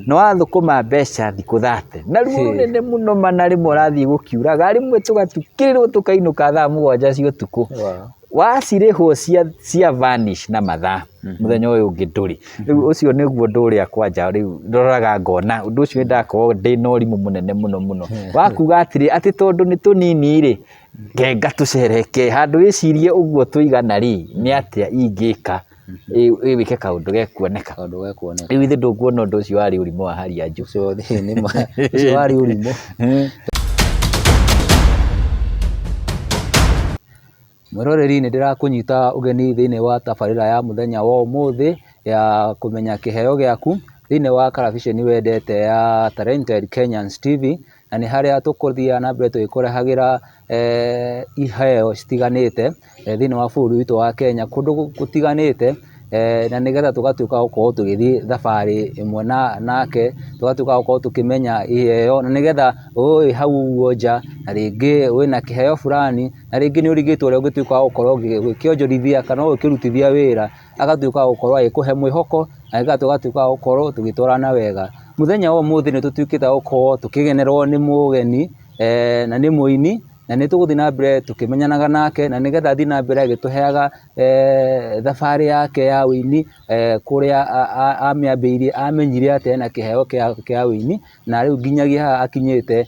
Na wathũkũma mbeca thikũ 30 na ruo rũnene mũno, mana rĩmwe ũrathiĩ gũkiuraga, rĩmwe tũgatukĩrĩrwo tũkainũka thaa 7 cia ũtukũ. Wacirĩhwo cia vanish na mathaa, mũthenya ũyũ ũngĩ ndũrĩ. Rĩu ũcio nĩguo ũndũ ũrĩa kwanja rĩu ndoraga ngona ũndũ ũcio nĩndakorwo ndĩna ũrimũ mũnene mũno mũno wa kuga atĩrĩ, atĩ tondũ nĩ tũnini rĩ, ngenga tũcereke handũ wĩcirie ũguo tũigana rĩ, nĩ atĩa ingĩka wĩke kaũndũ gekuoneka. Kaũndũ gekuoneka. Rĩu ithe ndũkuona ũndũ ũcio warĩ ũrimũ wa hali ya juu. Ũcio nĩ ma, ũcio warĩ ũrimũ. Mwĩroreri, nĩ ndĩrakũnyita ũgeni thĩinĩ wa tabarĩra ya mũthenya wa ũmũthĩ ya kũmenya kĩheo gĩaku thĩinĩ wa karabiceni wendete ya Talented Kenyans TV, na nĩ harĩa tũkũthiaga na mbere tũgĩkũrehagĩra iheo citiganĩte thĩinĩ wa bũrũri witũ wa Kenya kũndũ gũtiganĩte, na nĩgetha tũgatuĩka a gũkorwo tũgĩthiĩ thabarĩ ĩmwe nake, tũgatuĩka a gũkorwo tũkĩmenya iheo, na nĩgetha wĩ hau ũguo nja, na rĩngĩ wĩna kĩheo fulani, na rĩngĩ nĩ ũrigĩtwo ũrĩa ũngĩtuĩka wa gũkorwo ũgĩkĩonjorithia kana ũgĩkĩrutithia wĩra, agatuĩka wa gũkorwo agĩkũhe mwĩhoko, na nĩgetha tũgatuĩka a gũkorwo tũgĩtwarana wega. Mũthenya wa ũmũthĩ nĩ tũtuĩkĩte a gũkorwo tũkĩgenerwo nĩ mũgeni, na nĩ mũini, na nĩ tũgũthiĩ na mbere tũkĩmenyanaga nake, na nĩgetha athiĩ na mbere agĩtũheaga thabarĩ yake ya ũini, kũrĩa amĩambĩrĩirie, amenyire atĩa ena kĩheo kĩa ũini, na rĩu nginyagia haha akinyĩte,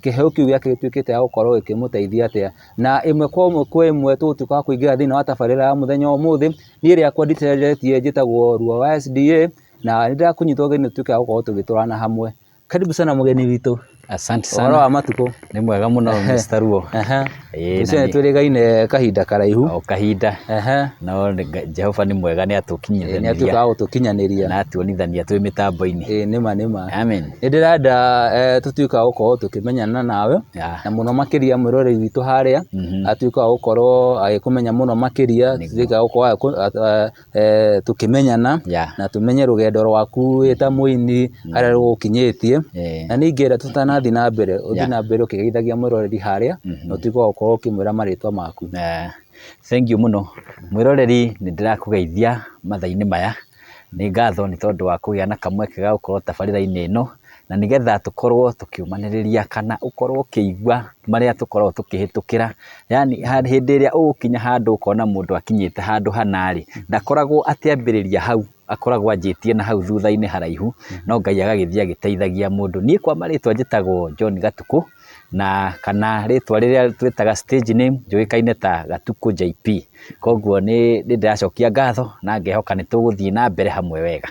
kĩheo kĩu gĩake gĩtuĩkĩte gĩa gũkorwo gĩkĩmũteithia atĩa. Na ĩmwe kwa ĩmwe kwa ĩmwe tũgũtuĩka a kũingĩra thĩinĩ wa tabarĩra ya mũthenya wa ũmũthĩ, niĩ rĩakwa ndicenjetie, njĩtagwo Ruo wa SDA, na nĩ ndĩrakũnyita ũgeni tũtuĩke a gũkorwo tũgĩtwarana hamwe. Karibu sana mũgeni witũ. Asante Ũhoro sana. wa matukũ? Nĩ mwega mũno, Mr. Ruo. Ĩĩ, Tũcio na nĩ twĩrĩgaine kahinda karaihu. O kahinda. No Jehova nĩ mwega, nĩ Nĩ atũkinyithaniria. atuĩka wa gũtũkinyanĩria. Na atuonithania twĩ mĩtambo-inĩ. Ĩĩ, nĩma nĩma. Amen. Nĩ ndĩrenda tũtuĩke a gũkorwo tũkĩmenyana nawe na mũno makĩria mwĩroreri witũ harĩa atuĩke wa gũkorwo agĩkũmenya mũno makĩria, tuĩke a gũkorwo tũkĩmenyana na tũmenye rũgendo rwaku wĩ ta mũini harĩa rũgũkinyĩtie. Na nĩ ingĩenda tũtanathiĩ na mbere, ũthiĩ na mbere ũkĩgeithagia mwĩroreri harĩa na ũtuĩke wa gũkorwo ũkĩmwĩra marĩtwa maku. Thank you mũno mwĩroreri, nĩ ndĩrakũgeithia mathaa-inĩ maya. Nĩ ngatho nĩ tondũ wa kũgĩa na kamweke ga gũkorwo tabarĩra-inĩ ĩno, na nĩgetha tũkorwo tũkĩũmanĩrĩria kana ũkorwo ũkĩigua marĩa tũkoragwo tũkĩhĩtũkĩra. Yaani hĩndĩ ĩrĩa ũgũkinya handũ ũkona mũndũ akinyĩte handũ hana rĩ, ndakoragwo akĩambĩrĩria hau, akoragwo anjĩtie na hau thutha-inĩ haraihu, no Ngai agagĩthiĩ agĩteithagia mũndũ. Niĩ kwa marĩtwa njĩtagwo John Gatukũ, na kana rĩtwa rĩrĩa twĩtaga stage name njũĩkaine ta Gatukũ JP. Koguo nĩ ndĩracokia ngatho na ngehoka nĩ tũgũthiĩ na mbere hamwe wega.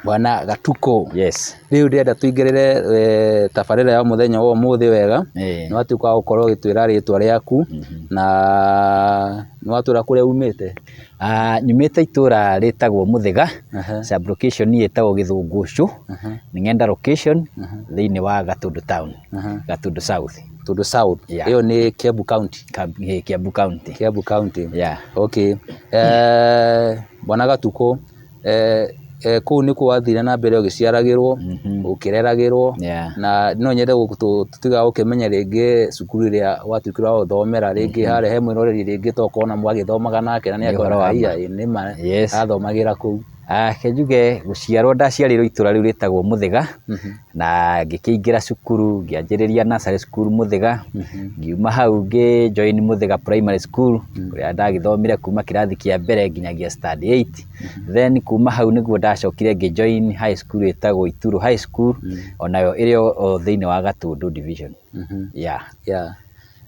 Bwana Gatukũ. Yes. Rĩu ndĩrenda tũingĩrĩre tabarĩra ya mũthenya wa ũmũthĩ wega. Nĩ watuĩka wa gũkorwo ũgĩtwĩra rĩtwa rĩaku na nĩ watwĩra kũrĩa umĩte. Nyumĩte itũra rĩtagwo Mũthĩga, sub location ĩtagwo Gĩthũngũcũ, nĩ Ng'enda location thĩinĩ wa Gatũndũ town, Gatũndũ South. Gatũndũ South. Yeah. Ĩyo nĩ Kiambu County. Kiambu County. Kiambu County. Yeah. Okay. Bwana Gatukũ, kũu nĩkuo wathire na mbere ũgĩciaragĩrwo, ũkĩreragĩrwo, na no nyende tũtigaga gũkĩmenya rĩngĩ cukuru ĩrĩa watuĩkire wa gũthomera, rĩngĩ harĩa he mwĩroreri rĩngĩ tokorwo ona mwagĩthomaga nake na Nĩ ũhoro wa ma. haiya ĩ nĩma athomagĩra kũu. Reke njuge gũciarwo ndaciarĩirwo itũra rĩu rĩtagwo Mũthĩga, na ngĩkĩingĩra cukuru ngĩanjĩrĩria nursery school Mũthĩga, ngiuma hau ngĩ join Mũthĩga Primary School, kũrĩa ndagĩthomire kuma kĩrathi kĩa mbere nginyagia standard 8. Then kuma hau nĩguo ndacokire ngĩ join high school ĩtagwo Ituru High School, onayo ĩrĩ o thĩinĩ wa Gatũndũ division. Yeah. Yeah.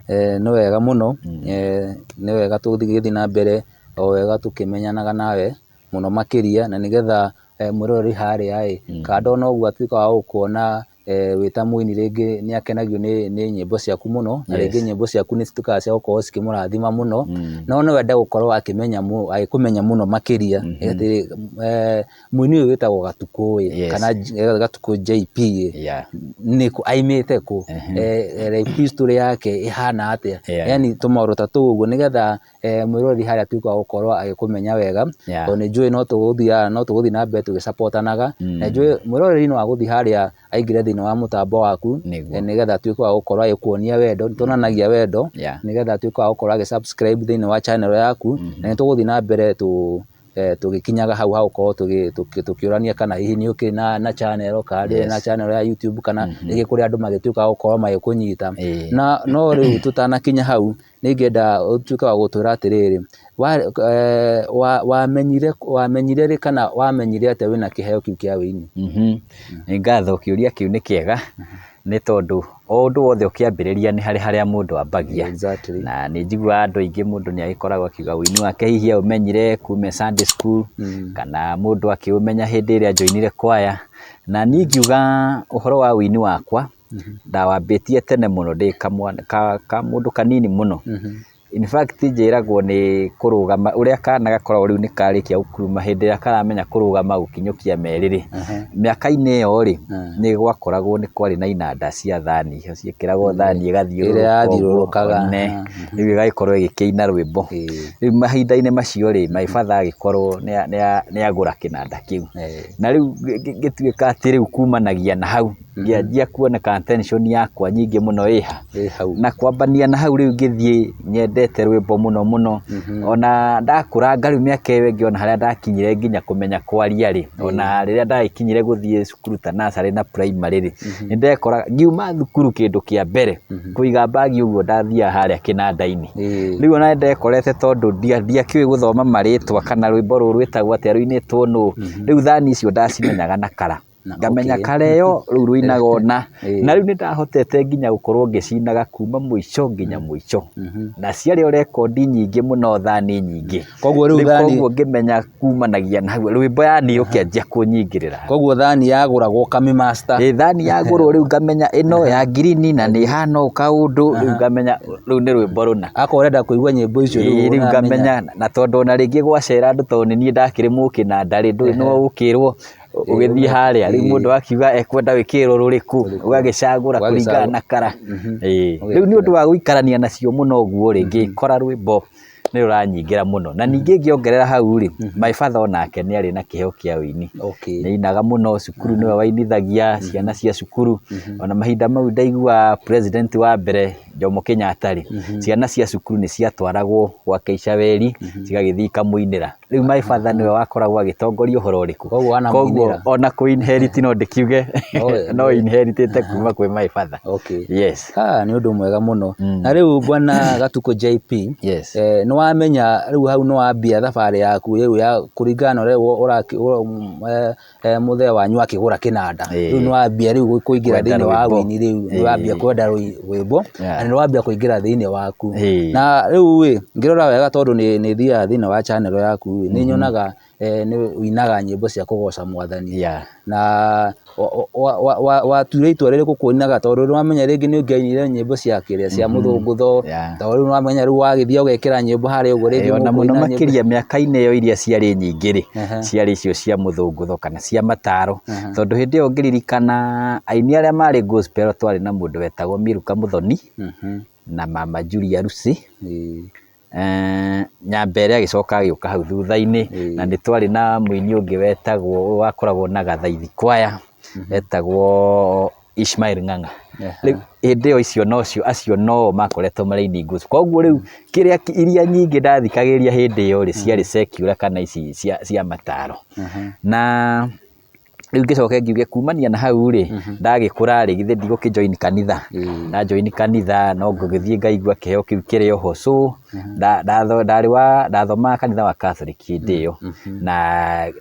Nĩ wega mũno, nĩ wega tũgĩthiĩ na mbere o wega tũkĩmenyanaga nawe mũno makĩria, na nĩgetha mwĩroreri harĩa ĩ, kana ndona ũguo atuĩka wa gũkuona wĩ ta mũini, rĩngĩ nĩ akenagio nĩ nyĩmbo ciaku mũno, na rĩngĩ nyĩmbo ciaku nĩ cituĩkaga cia gũkorwo cikĩmũrathima mũno, no no ende gũkorwo akĩmenya agĩkũmenya mũno makĩria, atĩ mũini ũyũ wĩtagwo Gatukũ ĩ, kana Gatukũ JP ĩ, nĩkũ aimĩte kũ, life history yake ĩhana atĩa, yaani tũmaũndũ ta tũu ũguo, nĩgetha mwĩroreri harĩa atuĩke wa gũkorwo agĩkũmenya wega, tondũ nĩ njũĩ no tũgũthiĩ na mbere tũgĩsapotanaga, na njũĩ mwĩroreri no agũthiĩ harĩa aingĩre thĩinĩ wa mũtambo waku, nĩgetha atuĩke wa gũkorwo agĩkuonia wendo, nĩ tuonanagia wendo, nĩgetha atuĩke wa gũkorwo agĩ subscribe thĩinĩ wa channel yaku, na nĩ tũgũthiĩ na mbere. Tũgĩkinyaga hau ha gũkorwo tũkĩũrania kana hihi nĩ ũkĩrĩ na channel kana ndũrĩ na channel ya YouTube kana rĩngĩ kũrĩ andũ magĩtuĩka a gũkorwo magĩkũnyita. Na no rĩu tũtanakinya hau nĩ ingĩenda ũtuĩke wa gũtwĩra atĩrĩrĩ, wamenyire wamenyire rĩ kana wamenyire atĩa wĩna kĩheo kĩu kĩa ũini? Nĩ ngatho kĩũria kĩu nĩ kĩega nĩ tondũ o ũndũ wothe ũkĩambĩrĩria nĩ harĩ harĩa mũndũ ambagia. Na nĩ njiguaga andũ aingĩ mũndũ nĩ agĩkoragwo akiuga ũini wake hihi aũmenyire kuma e Sunday school, kana mũndũ akĩũmenya hĩndĩ ĩrĩa anjoinire kwaya. Na niĩ ingiuga ũhoro wa ũini wakwa, ndawambĩtie tene mũno ndĩ kamũndũ kanini mũno. In fact njĩragwo nĩ kũrũgama ũrĩa kana gakoragwo rĩu nĩ karĩkia gũkuruma hĩndĩ ĩrĩa karamenya kũrũgama gũkinyũkia merĩ rĩ, mĩaka-inĩ ĩyo rĩ, nĩ gwakoragwo nĩ kwarĩ na inanda cia thani, ciekĩragwo thani ĩgathiũrũrũka ũguo rĩu ĩgagĩkorwo ĩgĩkĩina rwĩmbo. Rĩu mahinda-inĩ macio rĩ, my father agĩkorwo nĩ agũra kĩnanda kĩu. Na rĩu ngĩtuĩka atĩ rĩu kumanagia na hau. Ngĩanjia kuoneka attention yakwa nyingĩ mũno ĩha Ĩ hau. Na kwambania na hau rĩu ngĩthiĩ nyendete rwĩmbo mũno mũno. Ona ndakũranga rĩu mĩaka ĩyo ĩngĩ ona harĩa ndakinyire nginya kũmenya kwaria rĩ, ona rĩrĩa ndagĩkinyire gũthiĩ cukuru ta nursery na primary rĩ, nĩ ndekoraga ngiuma thukuru kĩndũ kĩa mbere kũiga mbagi ũguo ndathiaga harĩa kĩnanda-inĩ. Rĩu ona nĩ ndekorete tondũ ndiakĩũĩ gũthoma marĩtwa kana rwĩmbo rũrũ rwĩtagwo atĩa rũinĩtwo nũ, rĩu thani icio ndacimenyaga na kara. Ngamenya kara ĩyo rĩu rũinaga ũna. Na rĩu nĩ ndahotete nginya gũkorwo ngĩcinaga kuma mũico nginya mũico. Na ciarĩ o rekondi nyingĩ mũno thani nyingĩ. Koguo rĩu thani Koguo ngĩmenya kumanagia na hau rwĩmbo yani rũkĩanjia kũnyingĩrĩra. Koguo thani yagũragwo ũkamĩ master. Ĩ thani yagũrwo rĩu ngamenya ĩno ya ngirini na nĩ ĩhana ũũ kaũndũ rĩu ngamenya rũu nĩ rwĩmbo rũna. Akorwo ũrenda kũigua nyĩmbo icio rĩu rĩu ngamenya na tondũ ona rĩngĩ gwacera andũ tondũ nĩ niĩ ndakĩrĩ mũkĩnanda rĩ ndũĩ no ũkĩrwo ũgĩthiĩ harĩa rĩu mũndũ akiuga ekwenda wĩkĩrwo rũrĩkũ ũgagĩcagũra kũringana na kara. Ĩĩ rĩu nĩ ũndũ wa gũikarania nacio mũno ũguo rĩ ngĩkora rwĩmbo nĩ rũranyingĩra mũno. Na ningĩ ngĩongerera hau rĩ, my father onake nĩ arĩ na kĩheo kĩa ũini. Nĩ ainaga mũno cukuru nĩwe wainithagia ciana cia cukuru. Ona mahinda mau ndaiguaga president wa mbere Jomo Kenyatta rĩ, ciana cia cukuru nĩ ciatwaragwo gwake Icaweri cigagĩthiĩ ikamũinĩra. Rĩu my father nĩwe wakoragwo agĩtongoria ũhoro ũrĩkũ. Koguo wanamũinĩra. Koguo ona kũ inherit no ndĩkiuge no inheritĩte kuma kwĩ my father. Okay. Yes. Ah, nĩ ũndũ mwega mũno. Na rĩu bwana Gatukũ JP, Yes. nĩ wamenya rĩu hau nĩ wambia thabarĩ yaku rĩu ya kũringana na ũrĩa mũthee wanyu akĩgũra kĩnanda. Rĩu nĩ wambia rĩu kũingĩra Kwenda thĩinĩ wa rwĩmbo. ũini rĩu, nĩ wambia kwenda rwĩmbo na nĩ wambia kũingĩra thĩinĩ waku. Na rĩu ĩ, ngĩrora wega tondũ nĩ thiaga thĩinĩ wa channel yaku ĩ, nĩ nyonaga nĩ ũinaga nyĩmbo cia kũgoca mwathani. Na watuire itua rĩrĩkũ kũinaga tondũ nĩ wamenya rĩngĩ nĩ ũngĩainire nyĩmbo cia kĩrĩa cia mũthũngũtho, tondũ rĩu nĩ wamenya rĩu wagĩthiĩ ũgekĩra nyĩmbo harĩa ũguo rĩngĩ Ona mũno mũkũina nyĩmbo. makĩria mĩaka-inĩ ĩyo iria ciarĩ nyingĩ rĩ, ciarĩ icio cia mũthũngũtho kana cia mataro, tondũ hĩndĩ ĩyo ngĩririkana aini arĩa marĩ gospel twarĩ na mũndũ wetagwo Milka Mũthoni na Mama Julia Lucy. Nyambere agĩcoka agĩũka hau thutha-inĩ, na nĩ twarĩ na mũini ũngĩ wetagwo wakoragwo na Gathaithi Choir, etagwo Ishmael Ng'ang'a. Rĩu hĩndĩ ĩyo icio nocio acio no makoretwo marĩ aini gospel. Koguo rĩu kĩrĩa iria nyingĩ ndathikagĩrĩria hĩndĩ ĩyo rĩ, ciarĩ secular kana ici cia mataro. Na rĩu ngĩcoke ngiuge kumania na hau rĩ, ndagĩkũra rĩ, githĩ ndigũkĩ join kanitha. Nda join kanitha no ngũgĩthiĩ ngaigua kĩheo kĩu kĩrĩ o ho. So ndarĩ wa ndathomaga kanitha wa Catholic hĩndĩ ĩyo na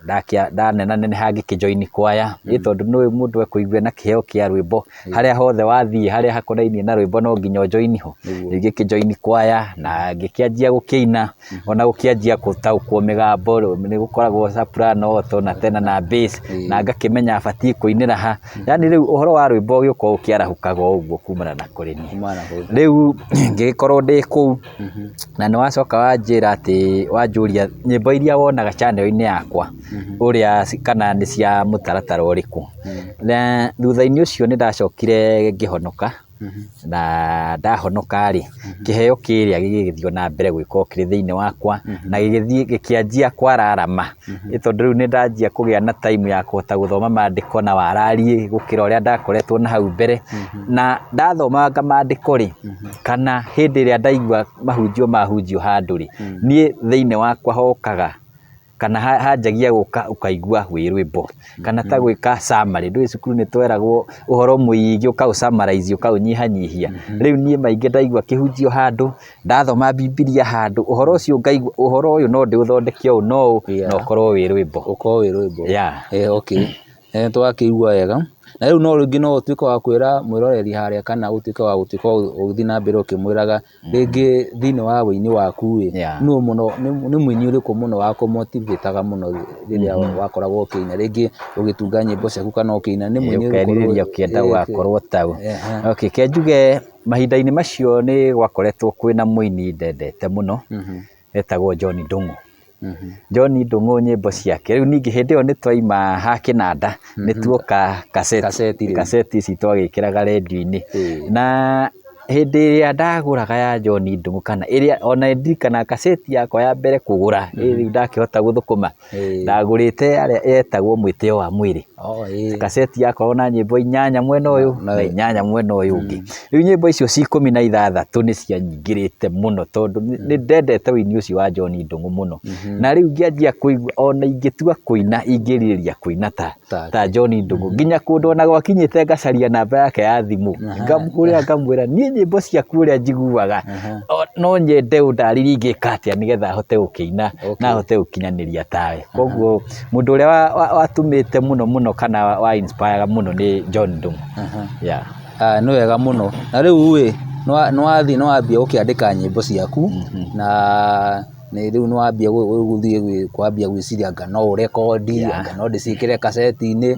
ndanenaneneha ngĩkĩ join kwaya ĩ tondũ nĩ ũĩ mũndũ ekũigua ena kĩheo kĩa rwĩmbo harĩa hothe wathiĩ harĩa hakonainie na rwĩmbo no nginya ũ join ho. Rĩu ngĩkĩ join kwaya na ngĩkĩanjia gũkĩina ona gũkĩanjia gũtaũkwo mĩgambo nĩ gũkoragwo soprano, alto na tenor na bass na ngakĩmenya batiĩ kũinĩra ha. Yaani rĩu ũhoro wa rwĩmbo ũgĩũka ũkĩarahũkaga o ũguo kumana na kũrĩ niĩ. Rĩu ngĩgĩkorwo ndĩ kũu na nĩ wacoka wanjĩra atĩ wanjũria nyĩmbo iria wonaga channel -inĩ yakwa ũrĩa kana nĩ cia mũtaratara ũrĩkũ. Na thutha-inĩ ũcio nĩ ndacokire ngĩhonoka na ndahonoka rĩ, kĩheo kĩrĩa gĩgĩthiĩ na mbere gũgĩkorwo kĩrĩ thĩinĩ wakwa na gĩgĩthiĩ gĩkĩanjia kwararama nĩ tondũ rĩu nĩ ndanjia kũgĩa na time ya kũhota gũthoma mandĩko na warariĩ gũkĩra ũrĩa ndakoretwo na hau mbere. Na ndathomanga mandĩko rĩ, kana hĩndĩ ĩrĩa ndaigua mahunjio mahunjio handũ rĩ, niĩ thĩinĩ wakwa hokaga. Kana hanjagia gũka ũkaigua wĩ rwĩmbo. Kana ta gwĩka summary, ndũĩ cukuru nĩ tweragwo ũhoro mũingĩ ũkaũ summarize ũkaũnyihanyihia. Rĩu niĩ maingĩ ndaigua kĩhunjio handũ, ndathoma Bibilia handũ, ũhoro ũcio ngaigua ũhoro ũyũ no ndĩũthondeke ũũ na ũũ na ũkorwo wĩ rwĩmbo. Ũkorwo wĩ rwĩmbo. Yeah. Okay. Nĩ twakĩigua wega. Na rĩu no rĩngĩ no ũtuĩke wa kwĩra mwĩroreri harĩa kana ũtuĩke wa gũtuĩka ũgĩthiĩ na mbere ũkĩmwĩraga rĩngĩ thĩinĩ wa ũini waku ĩ, nũ mũno, nĩ mũini ũrĩkũ mũno wakũ motivate aga mũno rĩrĩa wakoragwo ũkĩina, rĩngĩ ũgĩtunga nyĩmbo ciaku kana ũkĩina, nĩ mũini ũrĩkũ? Ũkerirĩria ũkĩenda gũgakorwo tawe. Okay, reke njuge mahinda-inĩ macio nĩ gwakoretwo kwĩna mũini ndendete mũno, etagwo John Ndung'u. John Ndung'u nyĩmbo ciake, rĩu ningĩ hĩndĩ ĩyo nĩ twaima ha kĩnanda, nĩ tuoka kaseti, kaseti ici twagĩkĩraga rendio-inĩ. Na hĩndĩ ĩrĩa ndagũraga ya John Ndung'u kana ĩrĩa ona ndirikanaga kaseti yakwa ya mbere kũgũra, rĩu ndakĩhota gũthũkũma, Ndagũrĩte yarĩa yetagwo mwĩtĩo wa mwĩrĩ. Oh, ĩĩ. Kaseti yakoragwo na nyĩmbo inyanya mwena ũyũ na inyanya mwena ũyũ ũngĩ. Rĩu nyĩmbo icio ci 16 nĩ cianyingĩrĩte mũno tondũ nĩ ndendete ũini ũcio wa John Ndung'u mũno. Na rĩu ngĩanjia kũigua ona ingĩtua kũina ingĩrirĩria kũina ta ta John Ndung'u. Nginya kũndũ ona gwakinyĩte ngacaria namba yake ya thimũ, ngamũhũrĩra ngamwĩra niĩ nyĩmbo ciaku ũrĩa njiguaga no nyende ũndarĩrie ingĩka atĩa nĩgetha hote gũkĩina na hote gũkinyanĩria tawe. Koguo mũndũ ũrĩa watũmĩte mũno mũno kana wa inspire ga mũno nĩ John Ndung'u. Yeah. Nĩ wega mũno. Na rĩu ĩ, nĩ wathiĩ nĩ wambia gũkĩandĩka nyĩmbo ciaku na nĩ rĩu nĩ wambia gũthiĩ kwambia gwĩciria anga no ũrekondi, anga no ndĩciĩkĩre kaseti-inĩ,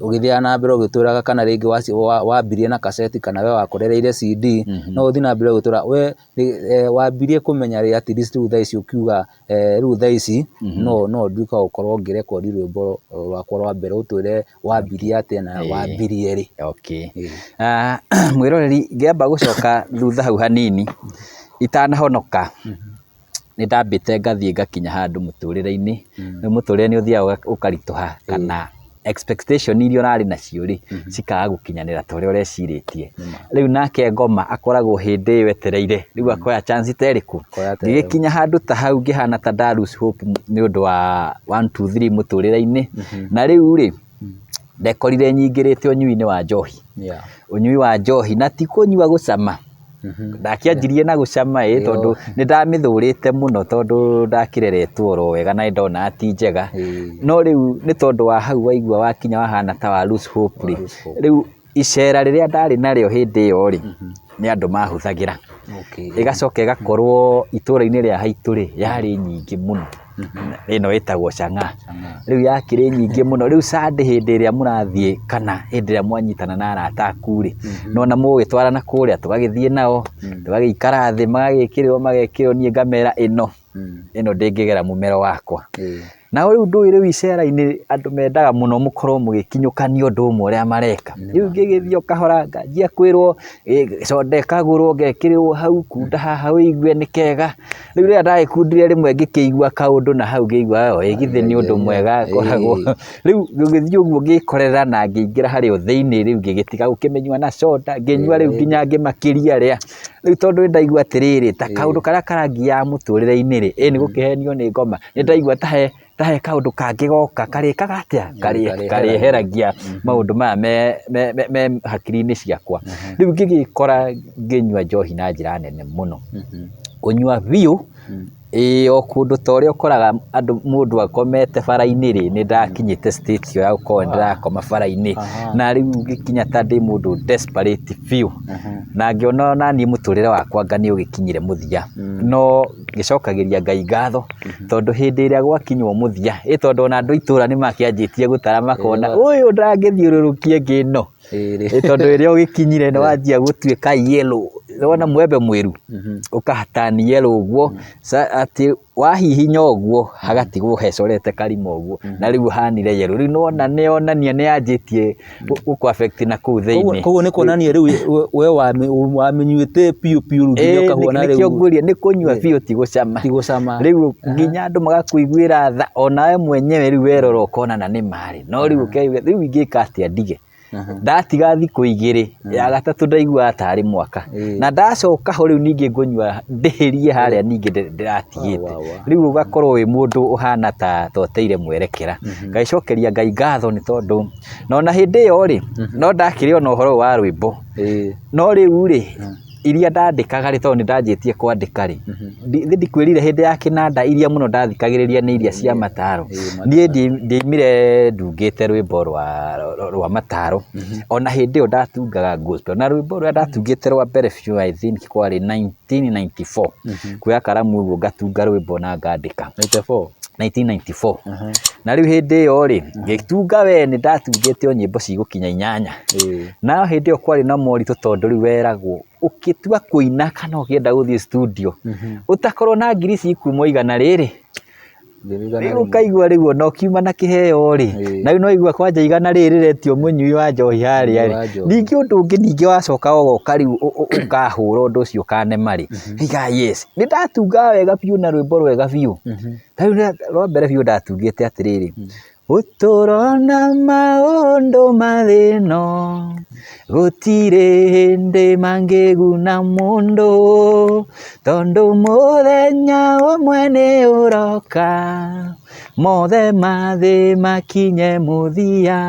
ũgĩthiaga na mbere ũgĩtwĩraga kana rĩngĩ wambirie na kaseti kana we wakorereire CD, no ũthiĩ na mbere ũgĩtwĩra we wambirie kũmenya rĩ at least rĩu thaa ici ũkiuga rĩu thaa ici no no nduĩke wa gũkorwo ngĩrekondi rwĩmbo rwakwa rwa mbere, ũtwĩre wambirie atĩa na wambirie rĩ. Okay. Mwĩroreri ngĩamba gũcoka thutha hau hanini, itanahonoka nĩ ndambĩte ngathiĩ ngakinya handũ mũtũrĩre-inĩ, rĩu mũtũrĩre nĩ ũthiaga ũkaritũha kana expectation iria ũrarĩ nacio rĩ, cikaga gũkinyanĩra ta ũrĩa ũrecirĩtie. Rĩu nake ngoma akoragwo hĩndĩ ĩyo etereire, rĩu akoya chance ta ĩrĩkũ? Ngĩgĩkinya handũ ta hau ngĩhana ta nda lose hope nĩ ũndũ wa one two three mũtũrĩre-inĩ, na rĩu rĩ, ndekorire nyingĩrĩte ũnyui-inĩ wa njohi. Ũnyui wa njohi na ti kũnyua gũcama, ndakĩanjirie na gũcama ĩ tondũ nĩ ndamĩthũrĩte mũno tondũ ndakĩreretwo oro wega na nĩ ndonaga ti njega, no rĩu nĩ tondũ wa hau waigua wakinya wahana ta wa lose hope rĩ, rĩu icera rĩrĩa ndarĩ narĩo hĩndĩ ĩyo rĩ, nĩ andũ mahũthagĩra. Ĩgacoka ĩgakorwo itũra-inĩ rĩa haitũ rĩ, yarĩ nyingĩ mũno, ĩno ĩtagwo chang'aa. Rĩu yakĩrĩ nyingĩ mũno, rĩu Sunday hĩndĩ ĩrĩa mũrathiĩ kana hĩndĩ ĩrĩa mwanyitana na arata aku rĩ, nĩwona mũgũgĩtwarana kũrĩa, tũgagĩthiĩ nao, tũgagĩikara thĩ, magagĩkĩrĩrwo magekĩrwo, niĩ ngamera ĩno, ĩno ndĩngĩgera mũmero wakwa. Nao rĩu ndũĩ rĩu icera-inĩ andũ mendaga mũno mũkorwo mũgĩkinyũkania ũndũ ũmwe ũrĩa mareka. Rĩu ngĩgĩthiĩ o kahora nganjia kwĩrwo soda ĩkagũrwo ngekĩrĩrwo hau, kunda haha ũigue nĩ kega. Rĩu rĩrĩa ndagĩkundire rĩmwe ngĩkĩigua kaũndũ na hau ngĩigua ĩ githĩ nĩ ũndũ mwega ngoragwo. Rĩu gũgĩthiĩ ũguo ngĩkorera na ngĩingĩra harĩa thĩinĩ rĩu ngĩgĩtiga gũkĩmĩnyua na soda, ngĩnyua rĩu nginya ngĩmakĩria rĩa. Rĩu tondũ nĩ ndaigua atĩrĩrĩ, ta kaũndũ karĩa karangiaga mũtũrĩre-inĩ rĩ, ĩ nĩ gũkĩhenio nĩ ngoma, nĩ ndaigua ta he ta he kaũndũ kangĩ goka karĩkaga atĩa, karĩeheragia maũndũ maya me hakiri-inĩ ciakwa. Rĩu ngĩgĩkora ngĩnyua njohi na njĩra nene mũno, kũnyua biũ, ĩĩ o kũndũ ta ũrĩa ũkoraga andũ mũndũ akomete bara-inĩ rĩ, nĩ ndakinyĩte stage ĩyo ya gũkorwo nĩ ndĩrakoma bara-inĩ, na rĩu ngĩkinya ta ndĩ mũndũ desperate biũ, na ngĩona ona niĩ mũtũrĩre wakwa anga nĩ ũgĩkinyire mũthia, no ngĩcokagĩria Ngai ngatho, tondũ hĩndĩ ĩrĩa gwakinywo mũthia, ĩ tondũ ona andũ a itũra nĩ makĩanjĩtie gũtara makona ũyũ ndangĩthiũrũrũkia ĩngĩ ĩno, ĩ tondũ ĩrĩa ũgĩkinyire nĩ wanjia gũtuĩka yellow, nĩwona mwembe mwĩru, ũka turn yellow ũguo, atĩ wahihinya ũguo hagatigwo hecorete karima ũguo, na rĩu ũhanire yellow, rĩu nĩwona nĩyonania nĩyanjĩtie gũkũ affect na kũu thĩinĩ. Koguo nĩ kuonania rĩu we wamĩnyuĩte biũ biũ rĩu nginya ũkahuana rĩu. Nĩkĩo ngwĩrire nĩ kũnyua biũ ti gũcama. Ti gũcama. Rĩu nginya andũ magakũiguĩra tha onawe mwenyewe rĩu werora ũkona na nĩ ma rĩ, no rĩu ũkeigua rĩu ingĩka atĩa ndige. Ndatiga thikũ 2, ya gatatũ ndaiguaga tarĩ mwaka. Na ndacoka ho rĩu ningĩ ngũnyua ndĩhĩrie harĩa ningĩ ndĩratigĩte. Rĩu ũgakorwo wĩ mũndũ ũhana ta ũteire mwerekera. Ngagĩcokeria Ngai ngatho nĩ tondũ na ona hĩndĩ ĩyo rĩ, no ndakĩrĩ ona ũhoro ũyũ wa rwĩmbo. No rĩu rĩ, iria ndandĩkaga rĩ, tondũ nĩ ndanjĩtie kwandĩka rĩ, githĩ ndikwĩrire hĩndĩ ya kĩnanda iria mũno ndathikagĩrĩria nĩ iria cia mataro. Niĩ ndiaimire ndungĩte rwĩmbo rwa mataro, ona hĩndĩ ĩyo ndatungaga gospel. Na rwĩmbo rũrĩa ndatungĩte rwa mbere biũ I think kwarĩ 1994, kuoya karamu ũguo ngatunga rwĩmbo na ngandĩka. 94? 1994. Na rĩu hĩndĩ ĩyo rĩ, ngĩtunga we nĩ ndatungĩte o nyĩmbo cigũkinya 8. Na hĩndĩ ĩyo kwarĩ na moritũ tondũ rĩu weragwo ũkĩtua kũina kana ũkĩenda gũthiĩ studio, ũtakorwo na ngiri cikuma igana rĩrĩ, rĩu ũkaigua rĩu ona ũkiuma na kĩheo rĩ, na rĩu no waigua kwanja igana rĩrĩ rĩretio mũnyui wa njohi harĩa rĩ, ningĩ ũndũ ũngĩ ningĩ wacoka ũgoka rĩu ũkahũra ũndũ ũcio ũkanema rĩ, ũkauga yes, nĩ ndatungaga wega biũ na rwĩmbo rwega biũ. Ta rĩu rwa mbere biũ ndatungĩte atĩrĩrĩ, ũtũro na maũndũ ma thĩ ĩno, gũtirĩ hĩndĩ mangĩguna mũndũ, tondũ mũthenya ũmwe nĩ ũroka, mothe ma thĩ makinye mũthia.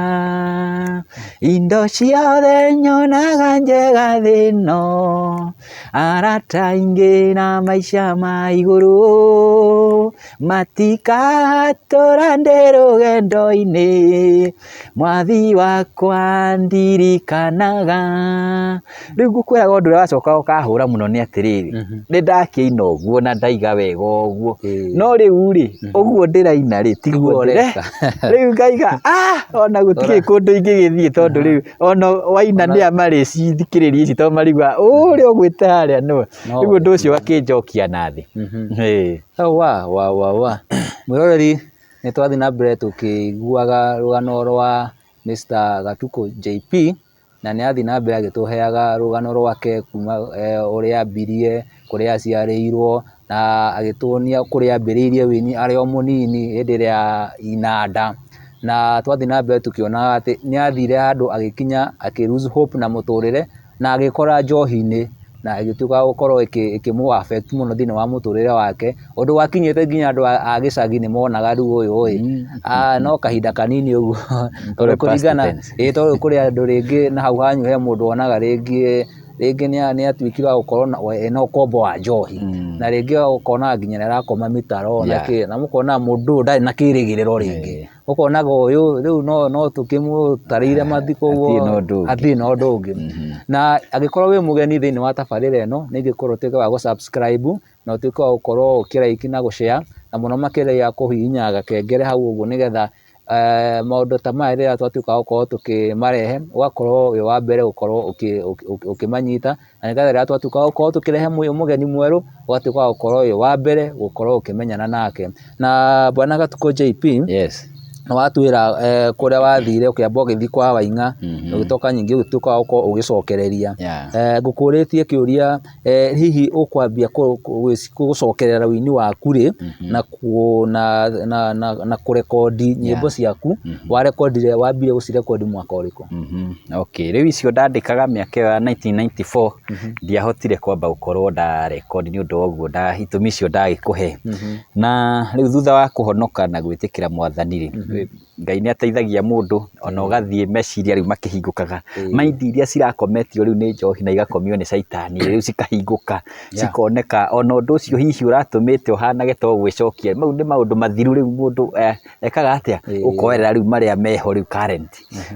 Indo ciothe nyonaga njega thĩ ĩno, arata aingĩ na maica ma igũrũ, Matikahatũra ndĩ rũgendo-inĩ, Mwathi wakwa ndirikanaga. Rĩu ngũkwĩraga ũndũ ũrĩa wacoka ũkahũra mũno nĩ atĩrĩrĩ, nĩ ndakĩina ũguo na ndaiga wega ũguo, no rĩu rĩ, ũguo ndĩraina rĩ, tiguo ndĩreka. Rĩu ngaiga ah, ona gũtirĩ kũndũ ingĩgĩthiĩ tondũ rĩu ona waina nĩa marĩcithikĩrĩria ici tondũ marigua ũrĩa ũgwĩte harĩa nĩwe. Rĩu ũndũ ũcio ũgakĩnjokia na thĩ. Ĩĩ. Wa wa wa wa mwĩroreri nĩ twathiĩ na mbere tũkĩiguaga rũgano rwa Mr. Gatukũ JP na nĩ athiĩ na mbere agĩtũheaga rũgano rwake kuma ũrĩa ambirie, kũrĩa aciarĩirwo na agĩtuonia kũrĩa ambĩrĩirie ũini arĩ o mũnini hĩndĩ ĩrĩa ya inanda. Na twathiĩ na mbere tũkĩonaga atĩ nĩ athire handũ agĩkinya akĩ lose hope na mũtũrĩre na agĩkora njohi-inĩ na ĩgĩtuĩka ya gũkorwo ĩkĩmũ affect mũno thĩinĩ wa mũtũrĩre wake, ũndũ wakinyĩte nginya andũ a gĩcagi nĩ monaga rĩu ũyũ ĩ, no kahinda kanini ũguo, tondũ kũringana, ĩĩ tondũ kũrĩ andũ rĩngĩ na hau hanyu he mũndũ wonaga rĩngĩ, rĩngĩ nĩ atuĩkire wa gũkorwo ena ũkombo wa njohi, na rĩngĩ ũkonaga nginya nĩ arakoma mĩtaro na kĩ, na mũkona mũndũ ũyũ ndarĩ na kĩrĩgĩrĩro rĩngĩ. Ũkonaga ũyũ rĩu no tũkĩmũtarĩire mathiko ũguo hatirĩ na ũndũ ũngĩ. Na angĩkorwo wĩ mũgeni thĩinĩ wa tabarĩra ĩno, nĩ ingĩkorwo ũtuĩke wa gũ subscribe na ũtuĩke wa gũkorwo ũkĩ like na gũ share, na mũno makĩria kũhihinya gakengere hau ũguo nĩgetha maũndũ ta maya rĩrĩa twatuĩka a gũkorwo tũkĩmarehe, ũgakorwo wĩ wa mbere gũkorwo ũkĩmanyita. Na nĩgetha rĩrĩa twatuĩka a gũkorwo tũkĩrehe mũgeni mwerũ, ũgatuĩka wa gũkorwo wĩ wa mbere gũkorwo ũkĩmenyana nake. Na Bwana Gatukũ JP, Yes. nĩ watwĩra kũrĩa wathire ũkĩamba ũgĩthiĩ kwa Waing'a, ũgĩcoka ningĩ ũgĩtuĩka wa gũkorwo ũgĩcokereria. Ngũkũrĩtie kĩũria hihi ũkwambia gũcokerera ũini waku rĩ, na kũrekondi nyĩmbo ciaku, warekondire wambire gũcirekondi mwaka ũrĩkũ? Okay, rĩu icio ndandĩkaga mĩaka ĩyo ya 1994 ndiahotire kwamba gũkorwo ndarekondi nĩ ũndũ wa ũguo itũmi icio ndagĩkũhe. Na rĩu thutha wa kũhonoka na gwĩtĩkĩra mwathani rĩ, Ngai nĩ ateithagia mũndũ ona ũgathiĩ meciria rĩu makĩhingũkaga. Mind iria cirakometio rĩu nĩ njohi na igakomio nĩ caitani rĩu cikahingũka, cikoneka ona ũndũ ũcio hihi ũratũmĩte ũhanage ta ũgwĩcokia, mau nĩ maũndũ mathiru rĩu mũndũ ekaga atĩa, ũkoerera rĩu marĩa meho rĩu current.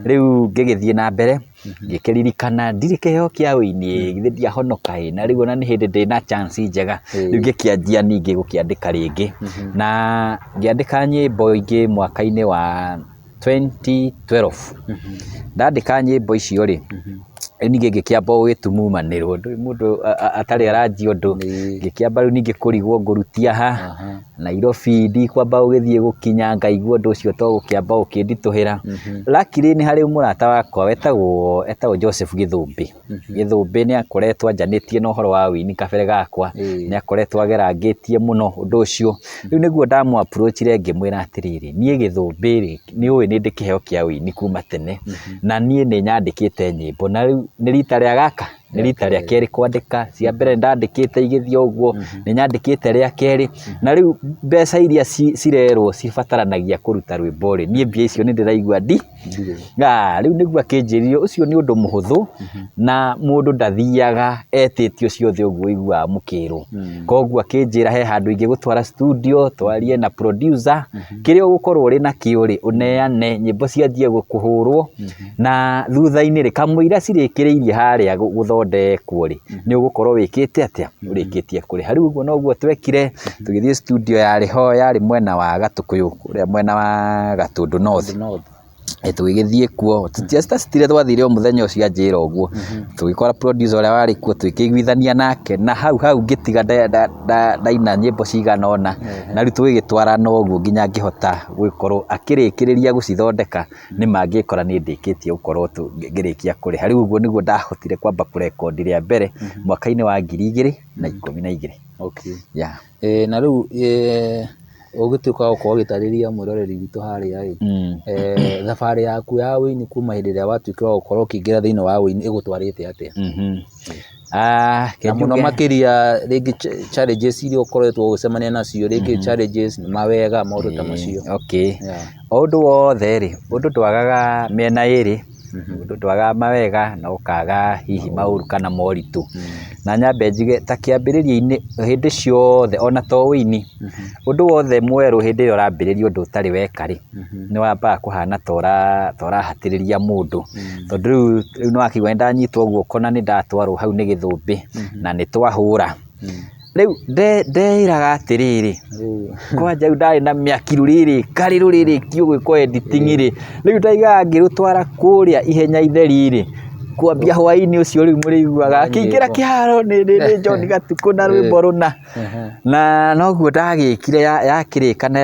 Rĩu ngĩgĩthiĩ na mbere, ngĩkĩririkana ndirĩ kĩheo kĩa ũini, githĩ ndiahonoka ĩ, na rĩu ona nĩ hĩndĩ ndĩna chance njega, rĩu ngĩkĩanjia ningĩ gũkĩandĩka rĩngĩ, na ngĩandĩka nyĩmbo ingĩ mwaka-inĩ wa 2012. Ndandĩka nyĩmbo icio rĩ, Rĩu ningĩ ngĩkĩamba gũgĩtumumanĩrwo, ndũĩ mũndũ atarĩ aranjia ũndũ, ngĩkĩamba rĩu ningĩ kũrigwo ngũrutia ha, Nairobi ndikwamba gũgĩthiĩ gũkinya ngaigua ũndũ ũcio to gũkĩamba gũkĩnditũhĩra. Luckily nĩ harĩ mũrata wakwa wetagwo etagwo Joseph Gĩthũmbĩ. Gĩthũmbĩ nĩ akoretwo anjanĩtie na ũhoro wa ũini kabere gakwa, nĩ akoretwo agerangĩtie mũno ũndũ ũcio. Rĩu nĩguo ndamũ approach ire ngĩmwĩra atĩrĩrĩ, niĩ Gĩthũmbĩ rĩ, nĩ ũĩ nĩ ndĩ kĩheo kĩa ũini kuma tene, na niĩ nĩ nyandĩkĩte nyĩmbo, na rĩu nĩ rita rĩa gaka, nĩ rita rĩa kerĩ kwandĩka, cia mbere nĩ ndandĩkĩte igĩthiĩ o ũguo, nĩ nyandĩkĩte rĩa kerĩ, na rĩu mbeca iria cirerwo cibataranagia kũruta rwĩmbo rĩ, niĩ mbia icio nĩ ndĩraigua ndi Rĩu nĩguo akĩnjĩrire ũcio nĩ ũndũ mũhũthũ na mũndũ ndathiaga etĩtio ciothe ũguo ũiguaga mũkĩrwo. Koguo akĩnjĩra he handũ ingĩgũtwara studio twarie na producer, kĩrĩa ũgũkorwo ũrĩ nakĩo rĩ, ũneane nyĩmbo cianjie kũhũrwo na thutha-inĩ rĩ, kamũira cirĩkĩrĩirie harĩa gũthondekwo rĩ, nĩ ũgũkorwo wĩkĩte atĩa, ũrĩkĩtie kũrĩha. Rĩu ũguo noguo twekire, tũgĩthiĩ studio yarĩ ho yarĩ mwena wa Gatũkũyũ kũrĩa mwena wa Gatũndũ North. Tũgĩgĩthiĩ kuo, tũtiacitacitire twathire o mũthenya ũcio anjĩra ũguo, tũgĩkora producer ũrĩa warĩ kuo tũgĩkĩiguithania nake na hau hau ngĩtiga ndaina nyĩmbo cigana ũna, na rĩu tũgĩgĩtwarana ũguo nginya ngĩhota gũgĩkorwo akĩrĩkĩrĩria gũcithondeka, nĩ ma ngĩkora nĩ ndĩkĩtie gũkorwo ngĩrĩkia kũrĩha. Rĩu ũguo nĩguo ndahotire kwamba kũrekondi rĩa mbere mwaka-inĩ wa 2012. Okay. Yeah. Na rĩu ũgĩtuĩka wa gũkorwo ũgĩtarĩria mwĩroreri witũ harĩa ĩ, thabarĩ yaku ya ũini kuma hĩndĩ ĩrĩa watuĩkire wa gũkorwo ũkĩingĩra thĩinĩ wa ũini ĩgũtwarĩte atĩa? Na mũno makĩria rĩngĩ challenges iria ũkoretwo ũgĩcemania nacio, rĩngĩ challenges, mawega, maũndũ ta macio. Okay. Yeah. O ũndũ wothe rĩ, ũndũ ndwagaga mĩena ĩrĩ, ũndũ ndwagaga mawega na ũkaga hihi maũru kana moritũ. Na nyambe njuge ta kĩambĩrĩria-inĩ hĩndĩ ciothe ona to ũini, ũndũ wothe mwerũ hĩndĩ ĩrĩa ũrambĩrĩria ũndũ ũtarĩ weka rĩ, nĩ wambaga kũhana ta ũrahatĩrĩria mũndũ. Tondũ rĩu nĩ wakĩigua nĩ ndanyitwo guoko na nĩ ndatwarwo hau nĩ gĩthũmbĩ na nĩ twahũra. Rĩu ndeĩraga atĩrĩrĩ, kwanja rĩu ndarĩ na mĩaki rũrĩrĩ karĩ rũrĩrĩkio gwĩkwo editing rĩ, rĩu ndaigaga ngĩrũtwara kũrĩa ihenya itheri rĩ, kwambia hwainĩ ũcio rĩu mũrĩiguaga akĩingĩra kĩharo nĩ John Gatukũ na rwĩmbo rũna. Na noguo ndagĩkire yakĩrĩka na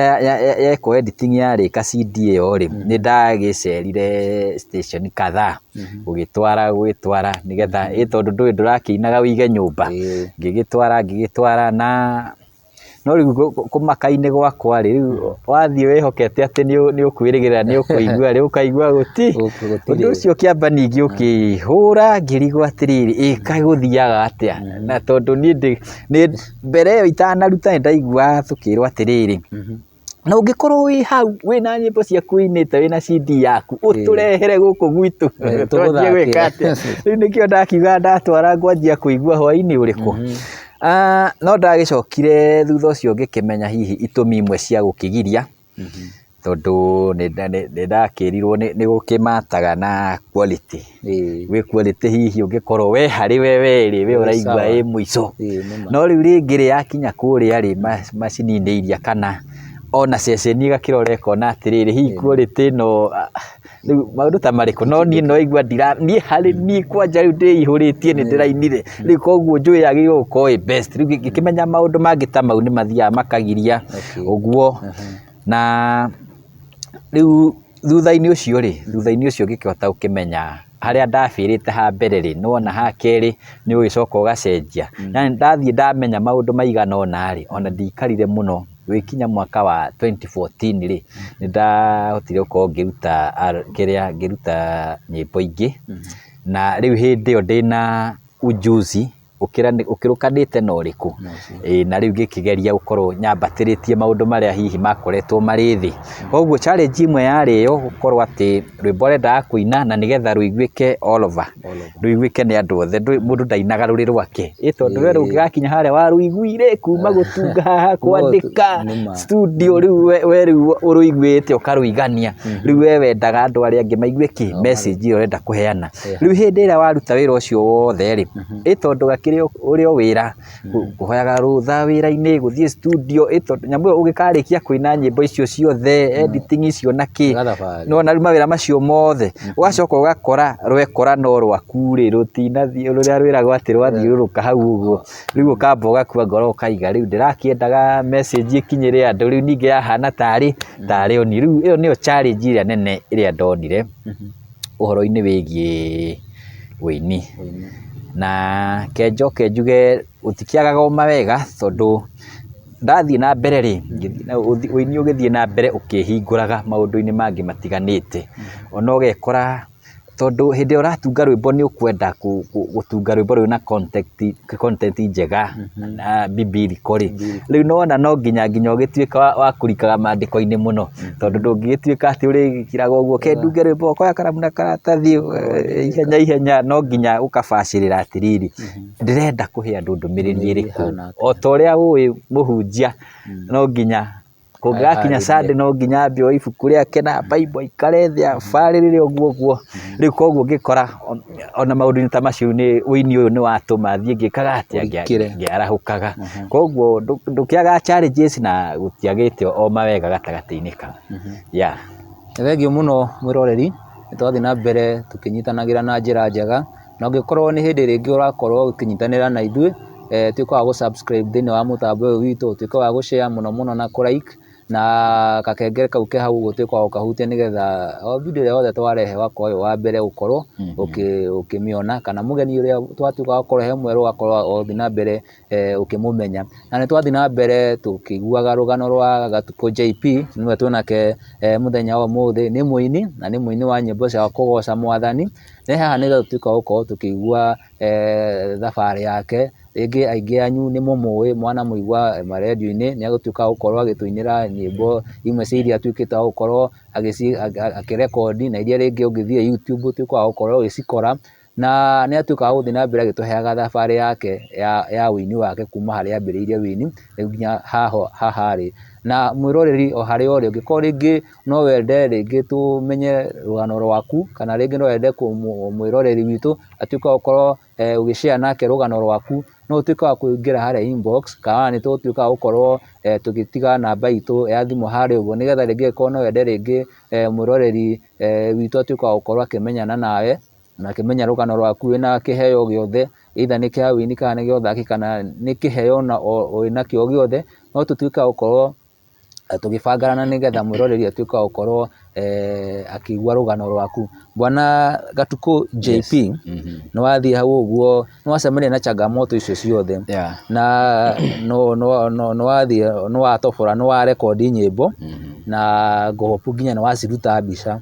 yekwo editing yarĩka CD ĩyo rĩ, nĩ ndagĩcerire station kadhaa. Gũgĩtwara gũgĩtwara nĩgetha ĩ tondũ ndũĩ ndũrakĩinaga wĩige nyũmba, ngĩgĩtwara ngĩgĩtwara na no rĩu kũmaka-inĩ gwakwa rĩ, rĩu wathiĩ wĩhokete atĩ nĩ ũkwĩrĩgĩrĩra nĩ ũkũigua rĩ, ũkaigua gũtirĩ. Ũndũ ũcio ũkĩamba ningĩ ũkĩhũra ngĩrigwo atĩrĩrĩ, ĩ kaĩ gũthiaga atĩa? Na tondũ niĩ mbere ĩyo itanaruta nĩ ndaiguaga tũkĩrwo atĩrĩrĩ, na ũngĩkorwo wĩ hau wĩna nyĩmbo ciaku ũinĩte wĩna CD yaku ũtũrehere gũkũ gwitũ twanjie gwĩka atĩa. Rĩu nĩkĩo ndakiuga ndatwara ngwanjia kũigua hwainĩ ũrĩkũ. No ndagĩcokire thutha ũcio ngĩkĩmenya hihi itũmi imwe cia gũkĩgiria, tondũ nĩ ndakĩrirwo nĩ gũkĩmataga na quality. Gwĩ quality hihi ũngĩkorwo we harĩ we we rĩ, we ũraigua ĩ mũico. No rĩu rĩngĩ rĩ, yakinya kũrĩa rĩ, macini-inĩ iria kana ona ceceni ĩgakĩrora ĩkona atĩrĩrĩ, hihi quality ĩno rĩu maũndũ ta marĩkũ, no niĩ no igua ndira, niĩ harĩ niĩ kwanja rĩu ndĩihũrĩtie nĩ ndĩrainire, rĩu koguo njũĩ yagĩrĩirwo gũkorwo ĩ best, rĩu ngĩkĩmenya maũndũ mangĩ ta mau nĩ mathiaga makagiria ũguo, na rĩu thutha-inĩ ũcio rĩ, thutha-inĩ ũcio ngĩkĩhota gũkĩmenya harĩa ndabĩrĩte ha mbere rĩ, nĩwona ha kerĩ nĩ ũgĩcoka ũgacenjia, yani ndathiĩ ndamenya maũndũ maigana ũna rĩ, ona ndiikarire mũno, gũgĩkinya mwaka wa 2014 rĩ, nĩ ndahotire gũkorwo ngĩruta kĩrĩa, ngĩruta nyĩmbo ingĩ, na rĩu hĩndĩ ĩyo ndĩna ujuzi ũkĩrũkanĩte na ũrĩkũ, ĩĩ na rĩu ngĩkĩgeria gũkorwo nyambatĩrĩtie maũndũ marĩa hihi makoretwo marĩ thĩ, koguo challenge ĩmwe yarĩ ĩyo gũkorwo atĩ rwĩmbo ũrendaga kũina na nĩgetha rũiguĩke all over, rũiguĩke nĩ andũ othe, mũndũ ndainaga rũrĩ rwake, ĩ tondũ we rũngĩgakinya harĩa warũiguire kuma gũtunga haha kwandĩka studio rĩu we rĩu ũrũiguĩte ũkarũigania, rĩu we wendaga andũ arĩa angĩ maigue kĩ, message ĩyo ũrenda kũheana, rĩu hĩndĩ ĩrĩa waruta wĩra ũcio wothe rĩ, ĩ tondũ gakĩrĩ. ũkĩrĩ ũrĩ o wĩra, kũhoyaga rũtha wĩra-inĩ, gũthiĩ studio, ĩ tondũ nyamũ ĩyo ũngĩkarĩkia kũina nyĩmbo icio ciothe, editing icio na kĩ, Gathabarĩ. nĩwona rĩu mawĩra macio mothe, ũgacoka ũgakora rwekora no rwaku rĩ, rũtinathiĩ rũrĩa rwĩragwo atĩ rwathiũrũrũka hau ũguo, rĩu ũkamba ũgakua ngoro ũkaiga rĩu ndĩrakĩendaga message ĩkinyĩre andũ, rĩu ningĩ yahana tarĩ tarĩ o niĩ, rĩu ĩyo nĩyo challenge ĩrĩa nene ĩrĩa ndonire ũhoro-inĩ wĩgiĩ ũini. Na ke njoke njuge gũtikĩagaga o mawega tondũ ndathiĩ na mbere rĩ, ũini ũgĩthiĩ na mbere ũkĩhingũraga maũndũ-inĩ mangĩ matiganĩte, ona ũgekora tondũ hĩndĩ ĩrĩa ũratunga rwĩmbo nĩ ũkwenda gũtunga rwĩmbo rwĩna content njega na biblical rĩ, rĩu nĩ wona no nginya nginya ũgĩtuĩke wa kũrikaga mandĩko-inĩ mũno, tondũ ndũngĩgĩtuĩka atĩ ũrĩkiraga ũguo ke ndunge rwĩmbo oya karamu na karatathi ihenya ihenya, no nginya ũkabacĩrĩra atĩrĩrĩ, ndĩrenda kũhe andũ ndũmĩrĩri ĩrĩkũ, o ta ũrĩa ũĩ mũhunjia no nginya kũngĩgakinya Sunday no nginya ambe oe ibuku rĩake na Bible aikare thĩ abarĩrĩre ũguo ũguo, rĩu koguo ngĩkora ona maũndũ-inĩ ta macio nĩ ũini ũyũ nĩ watũma thiĩ ngĩkaga atĩa, ngĩarahũkaga, koguo ndũkĩagaga challenges na gũtiagĩte o mawega gatagatĩ-inĩ kau, yeah. Nĩ thengiũ mũno mwĩroreri, nĩ twathiĩ na mbere tũkĩnyitanagĩra na njĩra njega, na ũngĩkorwo nĩ hĩndĩ rĩngĩ ũrakorwo ũkĩnyitanĩra na ithuĩ, tuĩka wa gũ subscribe thĩinĩ wa mũtambo ũyũ witũ, ũtuĩke wa gũ share mũno mũno na kũ like, na gakengere kau ke hau ũguo ũtuĩke wa gũkahutia nĩgetha o video ĩrĩa yothe twarehe ũgakorwo wĩ wa mbere gũkorwo ũkĩmĩona, kana mũgeni ũrĩa twatuĩka wa kũrehe mwerũ ũgakorwo ũgĩthiĩ na mbere ũkĩmũmenya. Na nĩ twathiĩ na mbere tũkĩiguaga rũgano rwa Gatukũ JP, nĩwe twĩnake mũthenya wa ũmũthĩ, nĩ mũini na nĩ mũini wa nyĩmbo cia kũgoca mwathani. Nĩ haha nĩgetha tũtuĩke a gũkorwo tũkĩigua thabarĩ yake, rĩngĩ aingĩ anyu nĩ mũmũĩ mwanamũigua marendiũ-inĩ, nĩ agũtuĩka wa gũkorwo agĩtũinĩra nyĩmbo imwe cia iria atuĩkĩte wa gũkorwo akĩrekondi na iria rĩngĩ ũngĩthiĩ YouTube ũtuĩke wa gũkorwo ũgĩcikora. Na nĩ atuĩkaga wa gũthiĩ na mbere agĩtũheaga thabarĩ yake ya ũini wake kuma harĩa ambĩrĩirie ũini rĩu nginya haha arĩ. Na mwĩroreri o harĩa ũrĩ ũngĩkorwo rĩngĩ no wende rĩngĩ tũmenye rũgano rwaku kana rĩngĩ no wende mwĩroreri witũ atuĩke wa gũkorwo ũgĩ share nake rũgano rwaku, no ũtuĩke wa kũingĩra harĩa inbox kana ona nĩ tũgũtuĩka wa gũkorwo tũgĩtiga namba itũ ya thimũ harĩa ũguo nĩgetha rĩngĩ angĩkorwo no wende rĩngĩ mwĩroreri witũ atuĩke wa gũkorwo akĩmenyana nawe na akĩmenya rũgano rwaku wĩna kĩheo gĩothe, either nĩ kĩa ũini kana nĩ gĩa ũthaki kana nĩ kĩheo ona wĩnakĩo gĩothe, no tũtuĩke a gũkorwo tũgĩbangana nĩgetha mwĩroreri atuĩke wa gũkorwo akĩigua rũgano rwaku. Bwana Gatukũ JP, nĩ wathiĩ hau ũguo, nĩ wacemania na changamoto icio ciothe, na nĩ wathiĩ nĩ watobora nĩ warekondi nyĩmbo, na ngũhopu nginya nĩ waciruta mbica.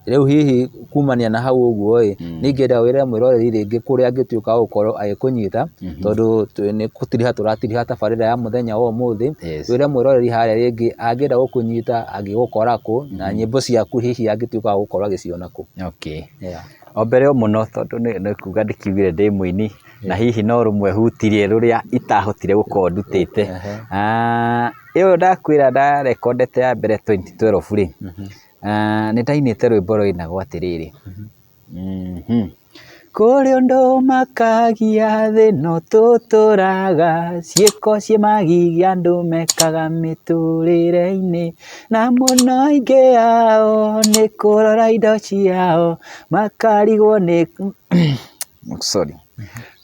Rĩu hihi kumania na hau ũguo ĩ, nĩ ingĩenda wĩre mwĩroreri rĩngĩ kũrĩa angĩtuĩka wa gũkorwo agĩkũnyita, tondũ nĩ gũtiriha tũratiriha tabarĩra ya mũthenya wa ũmũthĩ, wĩre mwĩroreri harĩa rĩngĩ angĩenda gũkũnyita angĩgũkora kũ, na nyĩmbo ciaku hihi angĩtuĩka wa gũkorwo agĩciona kũ. Okay. O mbere o mũno tondũ nĩ kuga ndĩkiugire ndĩ mũini, na hihi no rũmwe hutirie rũrĩa itahotire gũkorwo ndutĩte. Ĩyo ndakwĩra ndarekondete ya mbere 2012 rĩ, Nĩ ndainĩte rwĩmbo rwainagwo atĩrĩrĩ, Kũrĩ ũndũ ũmakagia thĩ ĩno tũtũraga, ciĩko ciĩ magigi andũ mekaga mĩtũrĩre-inĩ, na mũno aingĩ ao nĩ kũrora indo ciao, makarigwo nĩ sorry.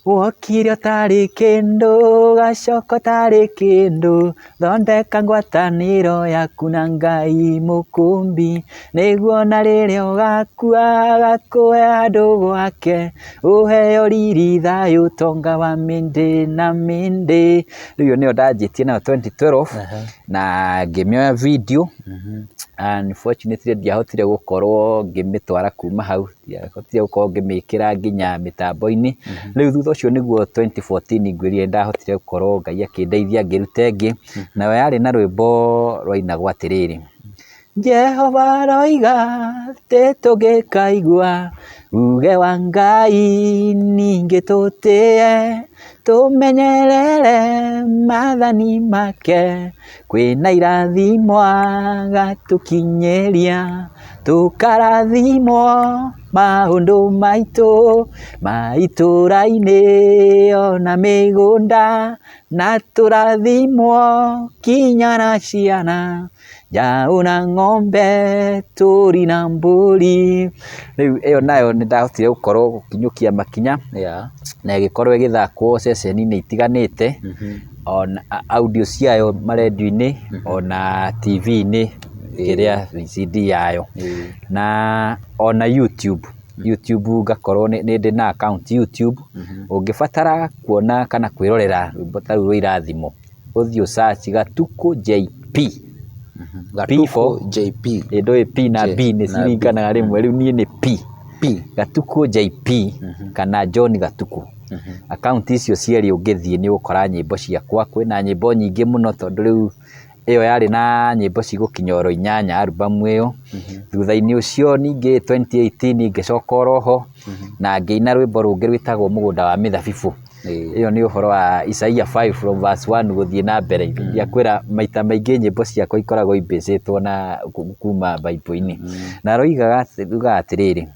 Wokire ũtarĩ kĩndũ, ũgacoka ũtarĩ kĩndũ, thondeka ngwatanĩro yaku na Ngai mũkũmbi, nĩguo na rĩrĩa ũgakua agakũhe handũ gwake, ũheo riri thayũ ũtonga wa mĩndĩ na mĩndĩ. Rĩu ĩyo nĩyo ndanjĩtie nayo 2012 na ngĩmĩoya video, unfortunately ndiahotire gũkorwo ngĩmĩtwara kuma hau. Ndiahotire gũkorwo ngĩmĩkĩra nginya mĩtambo-inĩ, rĩu thutha ũcio nĩguo 2014 ngwĩrire nĩndahotire gũkorwo Ngai akĩndeithia ngĩruta ĩngĩ, nayo yarĩ na rwĩmbo rwainagwo atĩrĩrĩ, Jehova aroiga atĩ tũngĩkaigua uge wa Ngai ningĩ tũtĩe tũmenyerere maathani make kwĩna irathimo agatũkinyĩria tũkarathimwo maũndũ maitũ ma itũra-inĩ ona mĩgũnda na tũrathimwo kinya na ciana njaũ na ng'ombe tũri na mbũri. Rĩu ĩyo nayo nĩ ndahotire gũkorwo gũkinyũkia makinya na ĩgĩkorwo ĩgĩthakwo ceceni-inĩ itiganĩte, ona audio ciayo marendio-inĩ ona TV-inĩ kĩrĩa VCD yayo na ona YouTube. YouTube ngakorwo nĩ ndĩ na account YouTube, ũngĩbatara kuona kana kwĩrorera rwĩmbo ta rũu rwa irathimo, ũthiĩ ũ search Gatukũ JP. Gatukũ JP. Ĩ ndũĩ P na B nĩ ciringanaga rĩmwe, rĩu niĩ nĩ P. P. Gatukũ JP kana John Gatukũ. Akaunti icio cierĩ ũngĩthiĩ nĩ ũgũkora nyĩmbo ciakwa, kwĩna nyĩmbo nyingĩ mũno tondũ rĩu ĩyo yarĩ na nyĩmbo cigũkinya oro inyanya album ĩyo. Thutha-inĩ ũcio ningĩ 2018 ngĩcoka oro ho na ngĩina rwĩmbo rũngĩ rwĩtagwo mũgũnda wa mĩthabibũ. Ĩyo nĩ ũhoro wa Isaiah 5 from verse 1 gũthiĩ na mbere. Ndiakwĩra maita maingĩ nyĩmbo ciakwa ikoragwo ibĩcĩtwo na kuma Bible-inĩ. Na roigaga atĩrĩrĩ,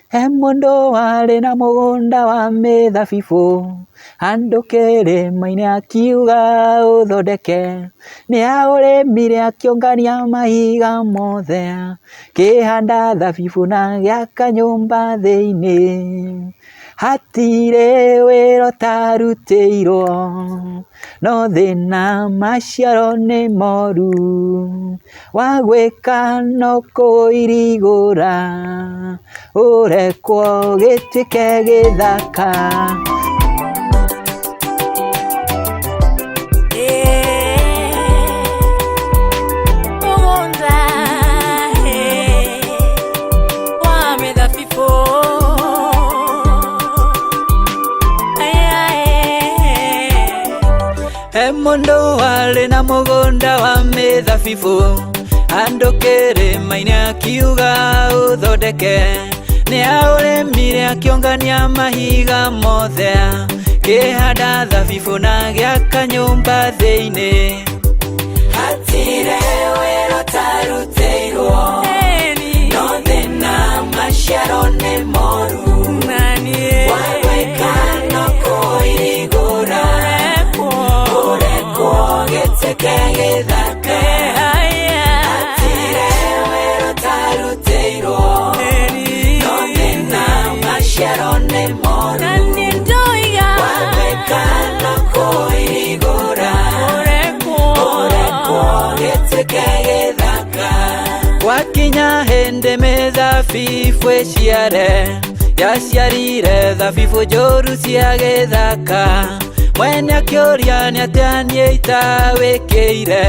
he mũndũ warĩ na mũgũnda wa mĩthabibũ handũ kĩrĩma-inĩ akiuga ũthondeke, nĩ aũrĩmire akĩũngania mahiga mothe, akĩhanda thabibũ na agĩaka nyũmba thĩinĩ. Hatirĩ wĩra ũtarutĩirwo, no thĩna maciaro nĩ moru, wa gwĩka no kũirigũra, ũrekwo gĩtuĩke gĩthaka. Mũgũnda wa mĩthabibũ. He mũndũ warĩ na mũgũnda wa mĩthabibũ handũ kĩrĩma-inĩ akiuga ũthondeke, nĩ aũrĩmire akĩũngania mahiga mothe, akĩhanda thabibũ na agĩaka nyũmba thĩinĩ. Hatirĩ wĩra ũtarutĩirwo, no thĩna maciaro nĩ moru, wa gwĩka no kũirigũra, ũrekwo gĩtuĩke gĩthaka. Hatirĩ wĩra ũtarutĩirwo, no thĩna maciaro nĩ moru, wa gwĩka no kũirigũra, ũrekwo gĩtuĩke gĩthaka. Gwakinya hĩndĩ mĩthabibũ ĩciare, yaciarire thabibũ njũru cia gĩthaka. Mwene akĩũria nĩ atĩa niĩ itawĩkĩire,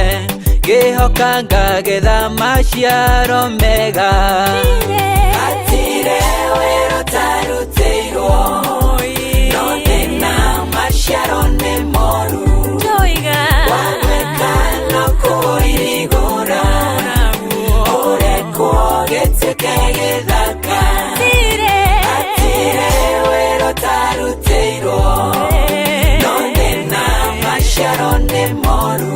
ngĩhoka ngagetha maciaro mega. Hatirĩ wĩra ũtarutĩirwo, no thĩna maciaro nĩ moru, wa gwĩka no kũirigũra, ũrekwo gĩtuĩke gĩthaka. Hatirĩ wĩra ũtarutĩirwo, no thĩna maciaro nĩ moru,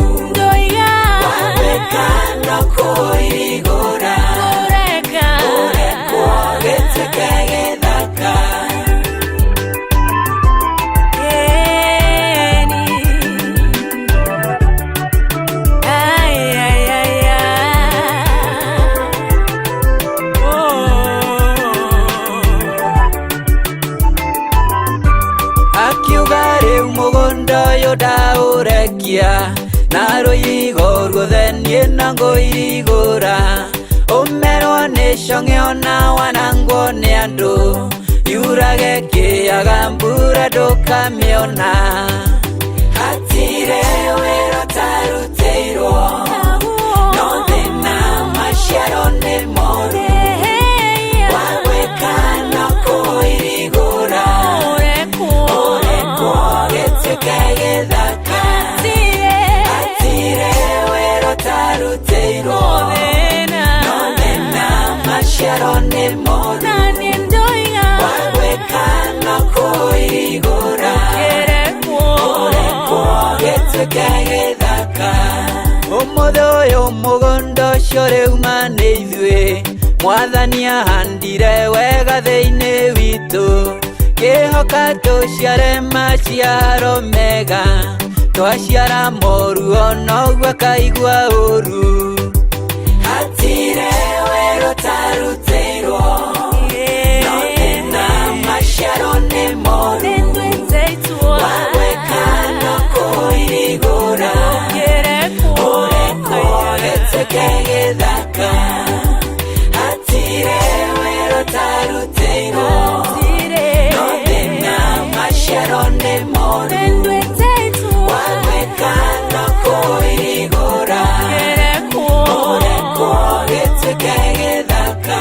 wa gwĩka no kũirigũra, ũrekwo gĩtuĩke gĩthaka. Akiuga rĩu mũgũnda ũyũ ndaũrekia, na rũirigo ruothe niĩ no ngũirigũra, ũmerwo nĩ cong'e ona wanangwo nĩ andũ, yurage kĩaga mbura ndũkamĩona. Hatirĩ wĩra ũtarutĩirwo, no thĩna maciaro nĩ moru, wa gwĩka no kũirigũra, ũrekwo gĩtuĩke gĩthaka. Hatirĩ wĩra ũtarutĩirwo, Gĩtuĩke gĩthaka. Ũmũthĩ ũyũ mũgũnda ũcio rĩu ma nĩ ithuĩ, Mwathani ahandire wega thĩinĩ witũ, kĩhoka tũciare maciaro mega, twaciara moru onoguo akaigua ũru. Hatirĩ wĩra ũtarutĩirwo, no thĩna maciaro nĩ moru, wagwĩka no kũirigũra, ũrekwo gĩtuĩke gĩthaka. Hatirĩ wĩra ũtarutĩirwo, no thĩna maciaro nĩ moru, wagwĩka no kũirigũra, ũrekwo gĩtuĩke gĩthaka.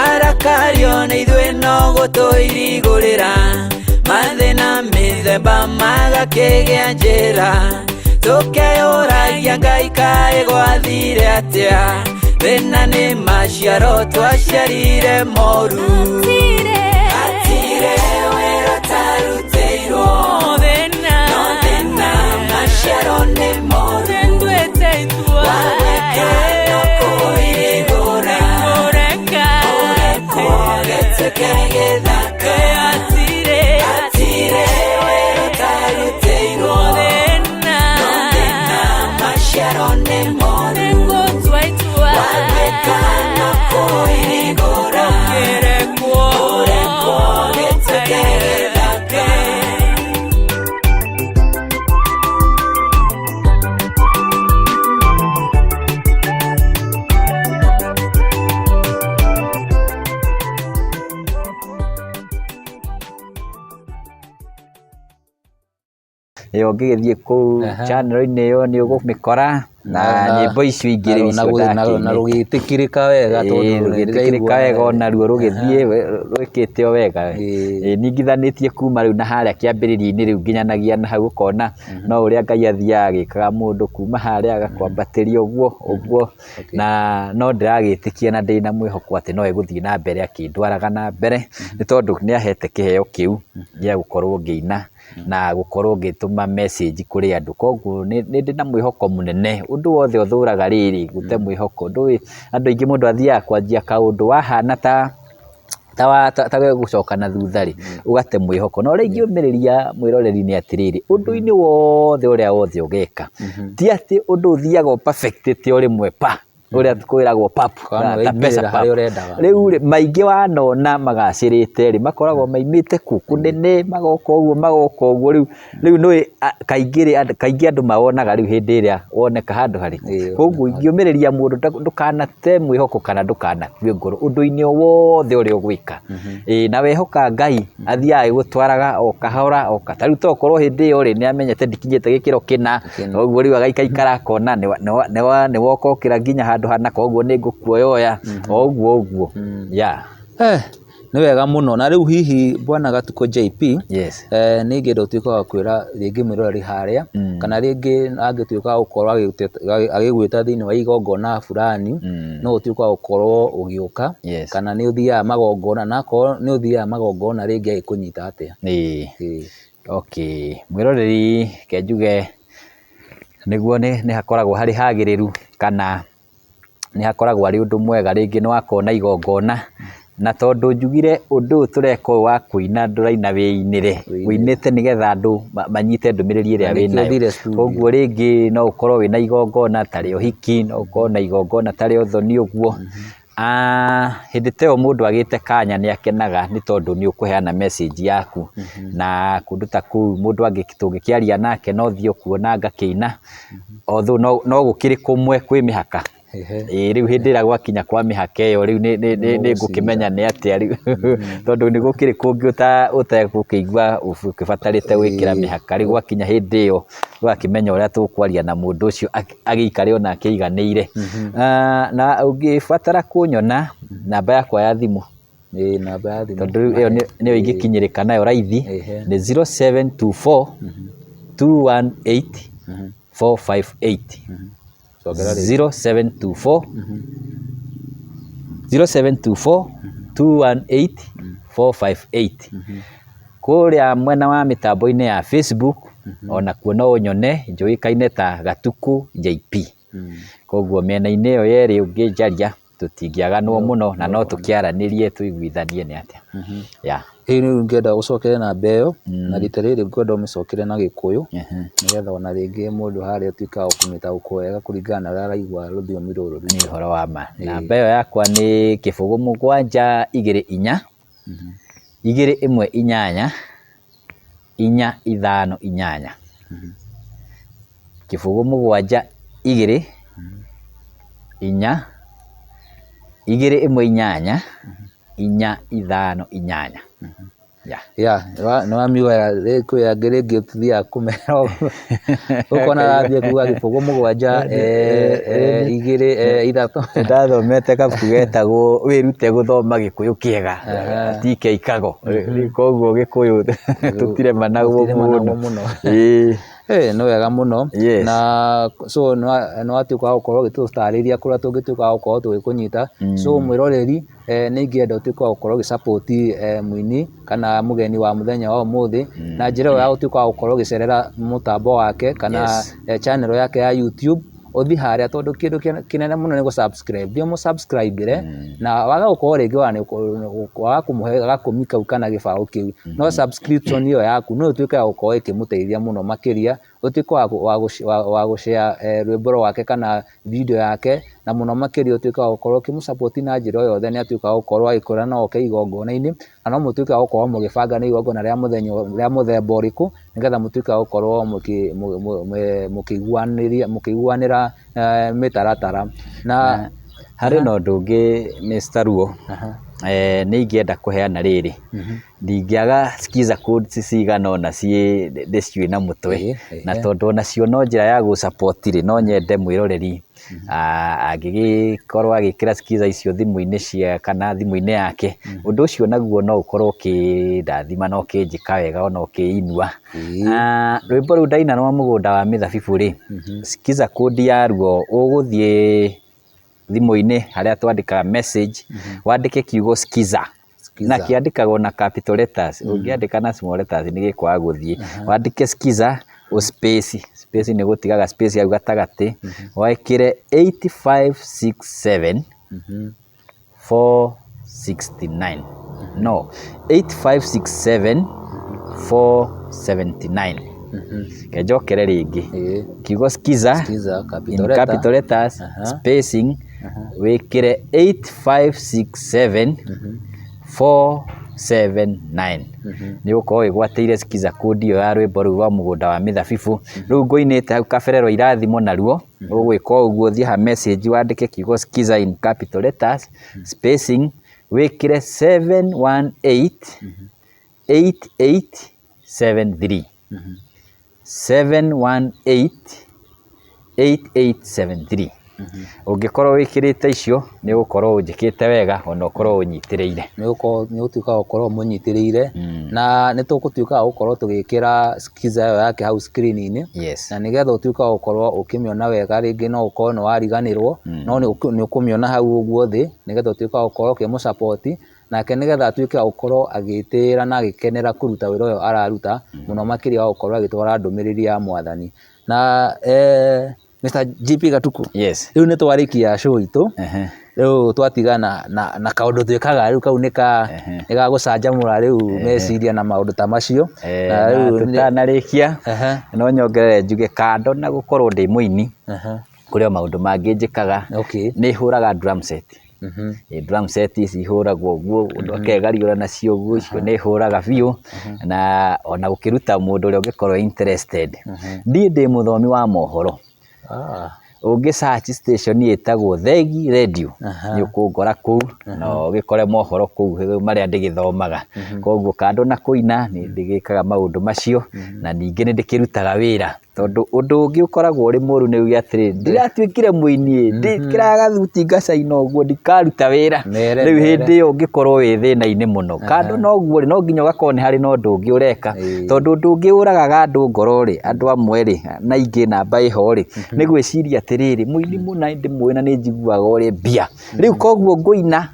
Arakario nĩ ithuĩ no gũtũirigũrĩra, mathĩna mĩthemba magakĩgĩa njĩra, tũkeyũragia Ngai kaĩ gwathire atĩa, thĩna nĩ maciaro twaciarire moru. Hatirĩ wĩra ũtarutĩirwo, no thĩna maciaro nĩ moru, wagwĩka no kũirigũra, ũrekwo gĩtuĩke gĩthaka. Hatirĩ wĩra ũtarutĩirwo, no thĩna maciaro nĩ moru, wagwĩka no kũirigũra, ũrekwo gĩtuĩke gĩthaka. Ĩyo ũngĩgĩthiĩ kũu channel-inĩ ĩyo nĩ ũgũmĩkora na nyĩmbo icio ingĩ rĩu icio Na ndakĩinĩte. Rũgĩtĩkĩrĩka wega tondũ Ĩĩ, rũgĩtĩkĩrĩka wega onaruo rũgĩthiĩ rwĩkĩte o wega. Ĩĩ, ningithanĩtie kuma rĩu na harĩa kĩambĩrĩria-inĩ rĩu nginyanagia na hau ũkona no ũrĩa Ngai athiaga agĩkaga mũndũ kuma harĩa agakwambatĩria ũguo ũguo, na no ndĩragĩtĩkia na ndĩna mwĩhoko atĩ no egũthiĩ na mbere akĩndwaraga na mbere, nĩ tondũ nĩ ahete kĩheo kĩu gĩa gũkorwo ngĩina na gũkorwo ngĩtũma message kũrĩ andũ. Koguo nĩ ndĩ na mwĩhoko mũnene, ũndũ wothe ũthũraga rĩrĩ, gũte mwĩhoko, ndũĩ andũ aingĩ mũndũ athiaga kwanjia kaũndũ wahana ta ta gegũcoka na thutha rĩ, ũgate mwĩhoko. Na ũrĩa ingĩũmĩrĩria mwĩroreri nĩ atĩrĩrĩ, ũndũ-inĩ wothe ũrĩa wothe ũgeka, ti atĩ ũndũ ũthiaga ũ perfect o rĩmwe pa, ũrĩa kwĩragwo pap, Kana ta pesa waingĩrĩra pap. harĩa ũrendaga. Rĩu rĩ, maingĩ wanona magacĩrĩte rĩ, makoragwo maimĩte kũ? Kũnene, magoka ũguo, magoka ũguo, rĩu rĩu nĩũĩ kaingĩ rĩ, kaingĩ andũ mawonaga rĩu hĩndĩ ĩrĩa woneka handũ harĩkũ. Koguo ingĩũmĩrĩria mũndũ ndũkanate mwĩhoko kana ndũkanakue ngoro ũndũ-inĩ o wothe ũrĩa ũgwĩka. Ĩĩ na wehoka Ngai athiaga agĩgũtwaraga o kahora o ta rĩu tokorwo hĩndĩ ĩyo rĩ, nĩ amenyete ndikinyĩte gĩkĩro kĩna, koguo rĩu agaikaikara akona nĩ woka ũkĩra nginya handũ hana, koguo nĩ ngũkuoya oya, o ũguo ũguo, yeah. Nĩ wega mũno. Na rĩu hihi Bwana Gatukũ JP, Yes. Nĩ ingĩenda ũtuĩke wa kwĩra rĩngĩ mwĩroreri harĩa, kana rĩngĩ angĩtuĩka wa gũkorwo agĩgwĩta thĩinĩ wa igongona fulani, no ũtuĩke wa gũkorwo ũgĩũka, kana nĩ ũthiaga magongona, na akorwo nĩ ũthiaga magongona rĩngĩ agĩkũnyita atĩa? Ĩĩ. Okay, mwĩroreri reke njuge nĩguo nĩ hakoragwo harĩ hagĩrĩru kana nĩ hakoragwo arĩ ũndũ mwega rĩngĩ nĩ wakorwo na igongona, na tondũ njugire ũndũ ũyũ tũreka ũyũ wa kũina ndũraina wĩinĩre, ũinĩte nĩgetha andũ manyite ndũmĩrĩri ĩrĩa wĩnayo. Koguo rĩngĩ no ũkorwo wĩna igongona ta rĩa ũhiki, no ũkorwo na igongona ta rĩa ũthoni ũguo. Hĩndĩ ta ĩyo mũndũ agĩte kanya nĩ akenaga nĩ tondũ nĩ ũkũheana message yaku, na kũndũ ta kũu mũndũ tũngĩkĩaria nake no thiĩ o kuona ngakĩina, although no gũkĩrĩ kũmwe kwĩ mĩhaka. Ĩĩ rĩu hĩndĩ ĩrĩa gwakinya kwa mĩhaka ĩyo rĩu nĩ ngũkĩmenya nĩ atĩa rĩu, tondũ nĩ gũkĩrĩ kũngĩ ũtegũkĩigua ũgĩbatarĩte gwĩkĩra mĩhaka, rĩu gwakinya hĩndĩ ĩyo ũgakĩmenya ũrĩa tũkwaria na mũndũ ũcio agĩikare onake aiganĩire. Na ũngĩbatara kũnyona, namba yakwa ya thimũ, Ĩĩ namba ya thimũ. Tondũ rĩu ĩyo nĩyo ingĩkinyĩrĩka nayo raithi, nĩ 0724 218 458. Cokera rĩngĩ. 0724 0724 218 458. Kũrĩa mwena wa mĩtambo-inĩ ya Facebook. Onakuo no ũnyone njũĩkaine ta Gatukũ JP. Koguo mĩena-inĩ ĩyo yerĩ ũngĩnjaria tũtingĩaganwo mũno na no tũkĩaranĩrie tũiguithanie nĩ atĩa. Yeah. Ĩĩ rĩu ingĩenda ũcokere namba ĩyo na rita rĩrĩ ngwenda ũmĩcokere na Gĩkũyũ nĩgetha ona rĩngĩ mũndũ harĩa atuĩke wa kũmĩtaũkwo wega kũringana na ũrĩa araigua rũthiomi rũrũ Nĩ ũhoro wa ma. Namba ĩyo yakwa nĩ 0 7 2 4 2 1 8 4 5 8. 0 7 2 4 2 1 8 4 5 8. Yeah. Ya, nĩ wamiuga kwĩ angĩ rĩngĩ tũthiaga kũmera ũkona arathiĩ kuga 0 7 2 3. Ndathomete kabuku getagwo Wĩrute Gũthoma Gĩkũyũ Kĩega, TK Kago. Koguo Gĩkũyũ tũtiremanagwo mũno. Mũno. Ĩĩ. Nĩ wega mũno. Yes. Na so nĩ watuĩka wa gũkorwo ũgĩtũtarĩria kũrĩa tũngĩtuĩka wa gũkorwo tũgĩkũnyita. So mwĩroreri nĩ ingĩenda ũtuĩke wa gũkorwo ũgĩ support mũini kana mũgeni wa mũthenya wa ũmũthĩ na njĩra ĩyo ya gũtuĩka wa gũkorwo ũgĩcerera mũtambo wake kana channel yake ya YouTube. Ũthiĩ harĩa tondũ kĩndũ kĩnene mũno nĩ gũ subscribe. Thiĩ ũmũ subscribe ĩre na waga gũkorwo rĩngĩ waga kũmũhe gakũmi kau kana gĩbaũ kĩu, no subscription ĩyo yaku no ĩtuĩke ya gũkorwo ĩkĩmũteithia mũno makĩria, ũtuĩke wa gũ share rwĩmbo rwake kana video yake, na mũno makĩria ũtuĩke wa gũkorwo ũkĩmũ support na njĩra o yothe nĩ atuĩka wa gũkorwo agĩkũra na oke igongona-inĩ, na no mũtuĩke wa gũkorwo mũgĩbanga nĩ igongona rĩa mũthenya rĩa mũthemba ũrĩkũ, nĩgetha mũtuĩke a gũkorwo mũkĩiguanĩra mĩtaratara. Na harĩ na ũndũ ũngĩ Mr. Ruo, nĩ ingĩenda kũheana rĩrĩ, ndingĩaga skiza codes cigana ũna ciĩ ndĩciũĩ na mũtwe, na tondũ onacio no njĩra ya gũ support rĩ, no nyende mwĩroreri angĩgĩkorwo agĩkĩra skiza icio thimũ-inĩ cia kana thimũ-inĩ yake, ũndũ ũcio naguo no ũkorwo ũkĩndathima na ũkĩnjĩka wega ona ũkĩinua. Rwĩmbo rũu ndaina rwa Mũgũnda wa Mĩthabibũ rĩ, skiza code yaruo ũgũthiĩ thimũ-inĩ harĩa twandĩkaga message, wandĩke kiugo skiza, na kĩandĩkagwo na capital letters, ũngĩandĩka na small letters nĩ gĩkwaga gũthiĩ. Wandĩke skiza, ũ space, space nĩ gũtigaga space hau gatagatĩ, wĩkĩre 8567 469, no 8567 479. Reke njokere rĩngĩ, kiugo skiza in capital letters, spacing, wĩkĩre 8567 479. Nĩ ũgũkorwo wĩgwatĩire skiza code ĩyo ya rwĩmbo rũu rwa Mũgũnda wa Mĩthabibũ. Rĩu ngũinĩte hau kabere rwa Irathimo naruo, ũgwĩka o ũguo, ũthiĩ ha message wandĩke kiugo skiza in capital letters, spacing, wĩkĩre 718 8873. 718 8873. Ũngĩkorwo wĩkĩrĩte icio nĩ ũgũkorwo ũnjĩkĩte wega ona ũkorwo ũnyitĩrĩire. Nĩ ũgũtuĩka wa gũkorwo ũmũnyitĩrĩire, na nĩ tũgũtuĩka wa gũkorwo tũgĩkĩra skiza ĩyo yake hau screen -inĩ, na nĩgetha ũtuĩke wa gũkorwo ũkĩmĩona wega, rĩngĩ no ũkorwo nĩ wariganĩrwo, no nĩ ũkũmĩona hau ũguo thĩ, nĩgetha ũtuĩke wa gũkorwo ũkĩmũ support, nake nĩgetha atuĩke wa gũkorwo agĩtĩĩra na agĩkenera kũruta wĩra ũyũ araruta, mũno makĩria wa gũkorwo agĩtwara ndũmĩrĩri ya mwathani. Na Mr. JP Gatuku, Yes. rĩu nĩ twarĩkia show itũ, rĩu twatigana na kaũndũ twĩkaga rĩu kau nĩ ka nĩ ga gũcanjamũra rĩu meciria na maũndũ ta macio. Na rĩu tũtanarĩkia, no nyongerere njuge kando na gũkorwo ndĩ mũini, kũrĩ o maũndũ mangĩ njĩkaga. Nĩ hũraga drum set. Drum set ici ihũragwo ũguo, mũndũ akegariũra nacio ũguo, icio nĩ hũraga biũ, na ona gũkĩruta mũndũ ũrĩa ũngĩkorwo interested. Niĩ ndĩ mũthomi wa mohoro. Ũngĩ search station ĩtagwo Thegi Radio, nĩ ũkũngora kũu, na ũgĩkore mohoro kũu marĩa ndĩgĩthomaga. Koguo kando na kũina, nĩ ndĩgĩkaga maũndũ macio, na ningĩ nĩ ndĩkĩrutaga wĩra. Tondũ ũndũ ũngĩ ũkoragwo ũrĩ mũru nĩ uge atĩrĩrĩ, ndĩratuĩkire mũini ĩ, ndĩkĩraga gathuti ngacaina ũguo ndikaruta wĩra. Rĩu hĩndĩ ĩyo ũngĩkorwo wĩ thĩna-inĩ mũno. Kando na ũguo rĩ, no nginya ũgakorwo nĩ harĩ na ũndũ ũngĩ ũreka, tondũ ũndũ ũngĩ ũragaga andũ ngoro rĩ, andũ amwe rĩ, na aingĩ namba ĩho rĩ, nĩ gwĩciria atĩrĩrĩ, mũini mũna nĩ ndĩmũĩ na nĩ njiguaga ũrĩ mbia. Rĩu koguo ngũina.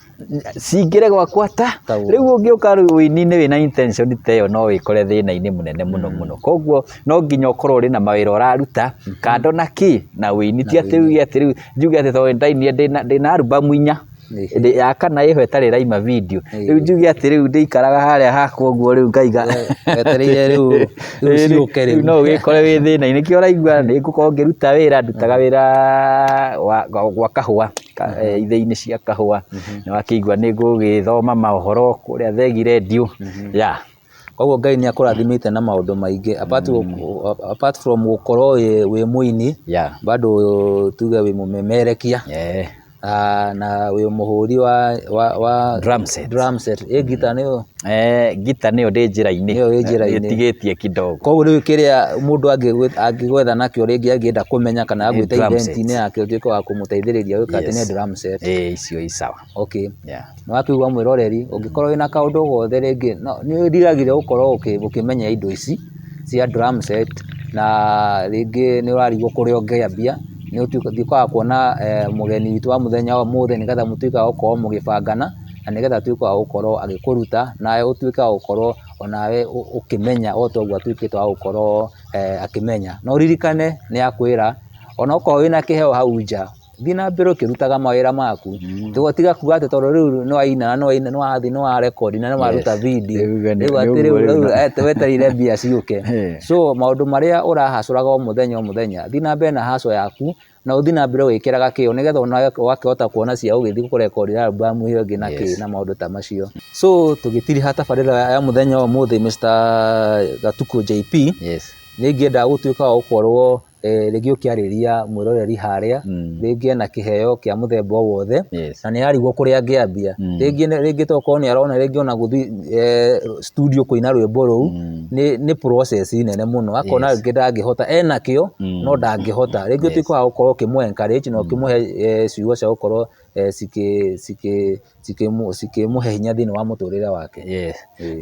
Cingĩre gwakwa ta Ta ũguo. Rĩu ũngĩũka rĩu ũini-inĩ wĩna intention ta ĩyo, no wĩkore thĩna-inĩ mũnene mũno mũno. Koguo no nginya ũkorwo ũrĩ na mawĩra ũraruta kando na kĩ na ũini. Ti atĩ uge atĩ rĩu njuge atĩ tondũ nĩndainire ndĩna album inya, ya kana ĩho ĩtarĩ ĩraima video, rĩu njuge atĩ rĩu ndĩikaraga harĩa hakwa ũguo rĩu ngaiga Wetereire rĩu rĩu ciũke rĩu rĩu. No ũgĩkore wĩ thĩna-inĩ. Nĩkĩo ũraigua nĩ ngũkorwo ngĩruta wĩra, ndutaga wĩra wa gwa kahũa, ithĩi-inĩ cia kahũa, nĩ wakĩigua nĩ ngũgĩthoma maũhoro kũrĩa Thegi rendio, yeah. Koguo Ngai nĩ akũrathimĩte na maũndũ maingĩ apart from gũkorwo wĩ mũini, bado tuge wĩ mũmemerekia, na wĩ mũhũri wa drum set. Drum set. Ĩ ngita nĩyo? Ngita nĩyo ndĩ njĩra-inĩ. Nĩyo wĩ njĩra-inĩ. Ĩtigĩtie kidogo. Koguo rĩu kĩrĩa mũndũ angĩgwetha nakĩo rĩngĩ angĩenda kũmenya kana Nĩ agwĩte drum event-inĩ set. yake ũtuĩke wa kũmũteithĩrĩria gwĩka atĩ nĩ drum set. Ĩĩ, icio i sawa. Okay. Nĩ wakĩigua mwĩroreri, ũngĩkorwo wĩna kaũndũ gothe rĩngĩ, nĩ wĩriragĩria gũkorwo ũkĩmenya indo ici cia drum set, na rĩngĩ nĩ ũrarigwo kũrĩa ũngĩambia, nĩ ũtuĩkaga wa kuona mũgeni witũ wa mũthenya wa ũmũthĩ, nĩgetha mũtuĩke a gũkorwo mũgĩbangana, na nĩgetha atuĩke wa gũkorwo agĩkũruta, nawe ũtuĩke wa gũkorwo onawe ũkĩmenya o ta ũguo atuĩkĩte wa gũkorwo akĩmenya. Na ũririkane nĩ akwĩra onokorwo wĩna kĩheo hau nja, thiĩ na mbere ũkĩrutaga mawĩra maku. Tiga kuga atĩ tondũ rĩu nĩ waina na nĩ wathiĩ nĩ warekondi na nĩ waruta video, rĩu atĩ rĩu wetereire mbia ciũke. So maũndũ marĩa ũrahacũraga o mũthenya o mũthenya, thiĩ na mbere na hustle yaku, na ũthiĩ na mbere ũgĩkĩraga kĩo nĩgetha onawe ũgakĩhota kuona cia gũgĩthiĩ kũrekondi album ĩyo ĩngĩ na kĩ na maũndũ ta macio. So tũgĩtiriha tabarĩra ya mũthenya wa ũmũthĩ, Mr Gatukũ JP, nĩ ingĩenda gũtuĩka wa gũkorwo rĩngĩ ũkĩarĩria mwĩroreri harĩa, rĩngĩ ena kĩheo kĩa mũthemba o wothe, na nĩ ararigwo kũrĩa angĩambia. Rĩngĩ tokorwo nĩ arona rĩngĩ ona gũthiĩ studio kũina rwĩmbo rũu nĩ process nene mũno, akona rĩngĩ ndangĩhota, ena kĩo no ndangĩhota. Rĩngĩ ũtuĩke wa gũkorwo ũkĩmũ encourage na ũkĩmũhe ciugo cia gũkorwo cikĩmũhe hinya thĩinĩ wa mũtũrĩre wake.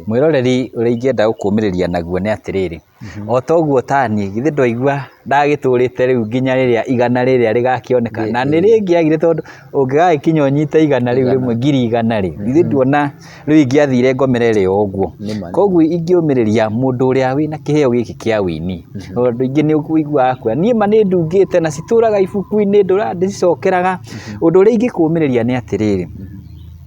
Mwĩroreri, ũrĩa ingĩenda gũkũmĩrĩria naguo nĩ atĩrĩrĩ, o ta ũguo taniĩ, githĩ ndwaigua ndagĩtũrĩte rĩu nginya rĩrĩa igana rĩrĩa rĩgakĩoneka, na nĩ rĩngĩagire, tondũ ũngĩgagĩkinya ũnyite igana rĩu rĩmwe, 100,000 rĩ, githĩ nduona rĩu ingĩathire ngomere rĩ o ũguo. Koguo ingĩũmĩrĩria mũndũ ũrĩa wĩna kĩheo gĩkĩ kĩa wĩini, tondũ andũ aingĩ nĩ ũiguaga kuga niĩ ma nĩ ndungĩte na citũraga ibuku-inĩ ndĩcicokeraga. Ũndũ ũrĩa ingĩkũmĩrĩria nĩ atĩrĩrĩ,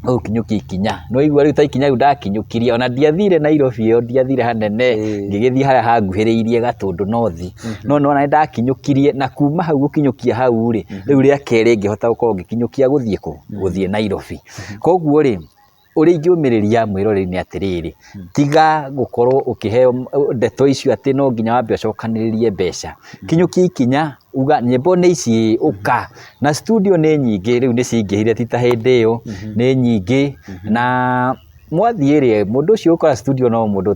ũkinyũkie ikinya, nĩ waigua rĩu ta ikinya rĩu ndakinyũkirie, ona ndiathire Nairobi ĩyo, ndiathire hanene, ngĩgĩthiĩ harĩa hanguhĩrĩirie Gatũndũ North, no nĩ wona nĩ ndakinyũkirie, na kuma hau gũkinyũkia hau rĩ, rĩu rĩa kerĩ ngĩhota gũkorwo ngĩkinyũkia gũthiĩ kũ? Gũthiĩ Nairobi. Koguo rĩ, ũrĩa ingĩũmĩrĩria mwĩroreri nĩ atĩrĩrĩ, tiga gũkorwo ũkĩheo ndeto icio atĩ no nginya wambe ũcokanĩrĩrie mbeca, kinyũkia ikinya, uga nyĩmbo nĩ ici ũka, na studio nĩ nyingĩ rĩu nĩ cingĩhire ti ta hĩndĩ ĩyo, nĩ nyingĩ, na mwathiĩ rĩ, mũndũ ũcio ũgũkora studio no mũndũ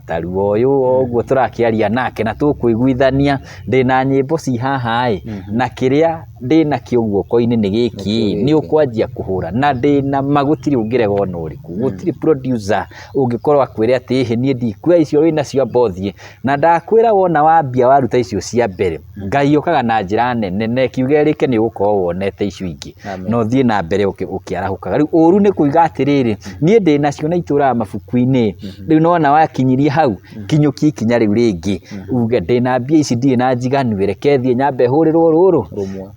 ta Ruo ũyũ ũguo tũrakĩaria nake na tũkũiguithania, ndĩna nyĩmbo ci haha ĩ, na kĩrĩa ndĩnakĩo guoko-inĩ nĩ gĩkĩ, nĩ ũkwanjia kũhũra, na ndĩna ma gũtirĩ ũngĩrega ona ũrĩkũ, gũtirĩ producer ũngĩkorwo akwĩre atĩ ĩhĩ niĩ ndikuoya icio wĩnacio amba ũthiĩ, na ndakwĩra wona wambia waruta icio cia mbere, Ngai okaga na njĩra nene na ĩkiuga ĩrĩke nĩ ũgũkorwo wonete icio ingĩ, na ũthiĩ na mbere ũkĩarahũkaga. Rĩu ũru nĩ kuiga atĩrĩrĩ, niĩ ndĩnacio na itũraga mabuku-inĩ, rĩu nĩwona wakinyirie hau, kinyũkia ikinya rĩu rĩngĩ, uge ndĩna mbia ici ndirĩ na njiganu, reke thiĩ nyambe hũrĩrwo rũrũ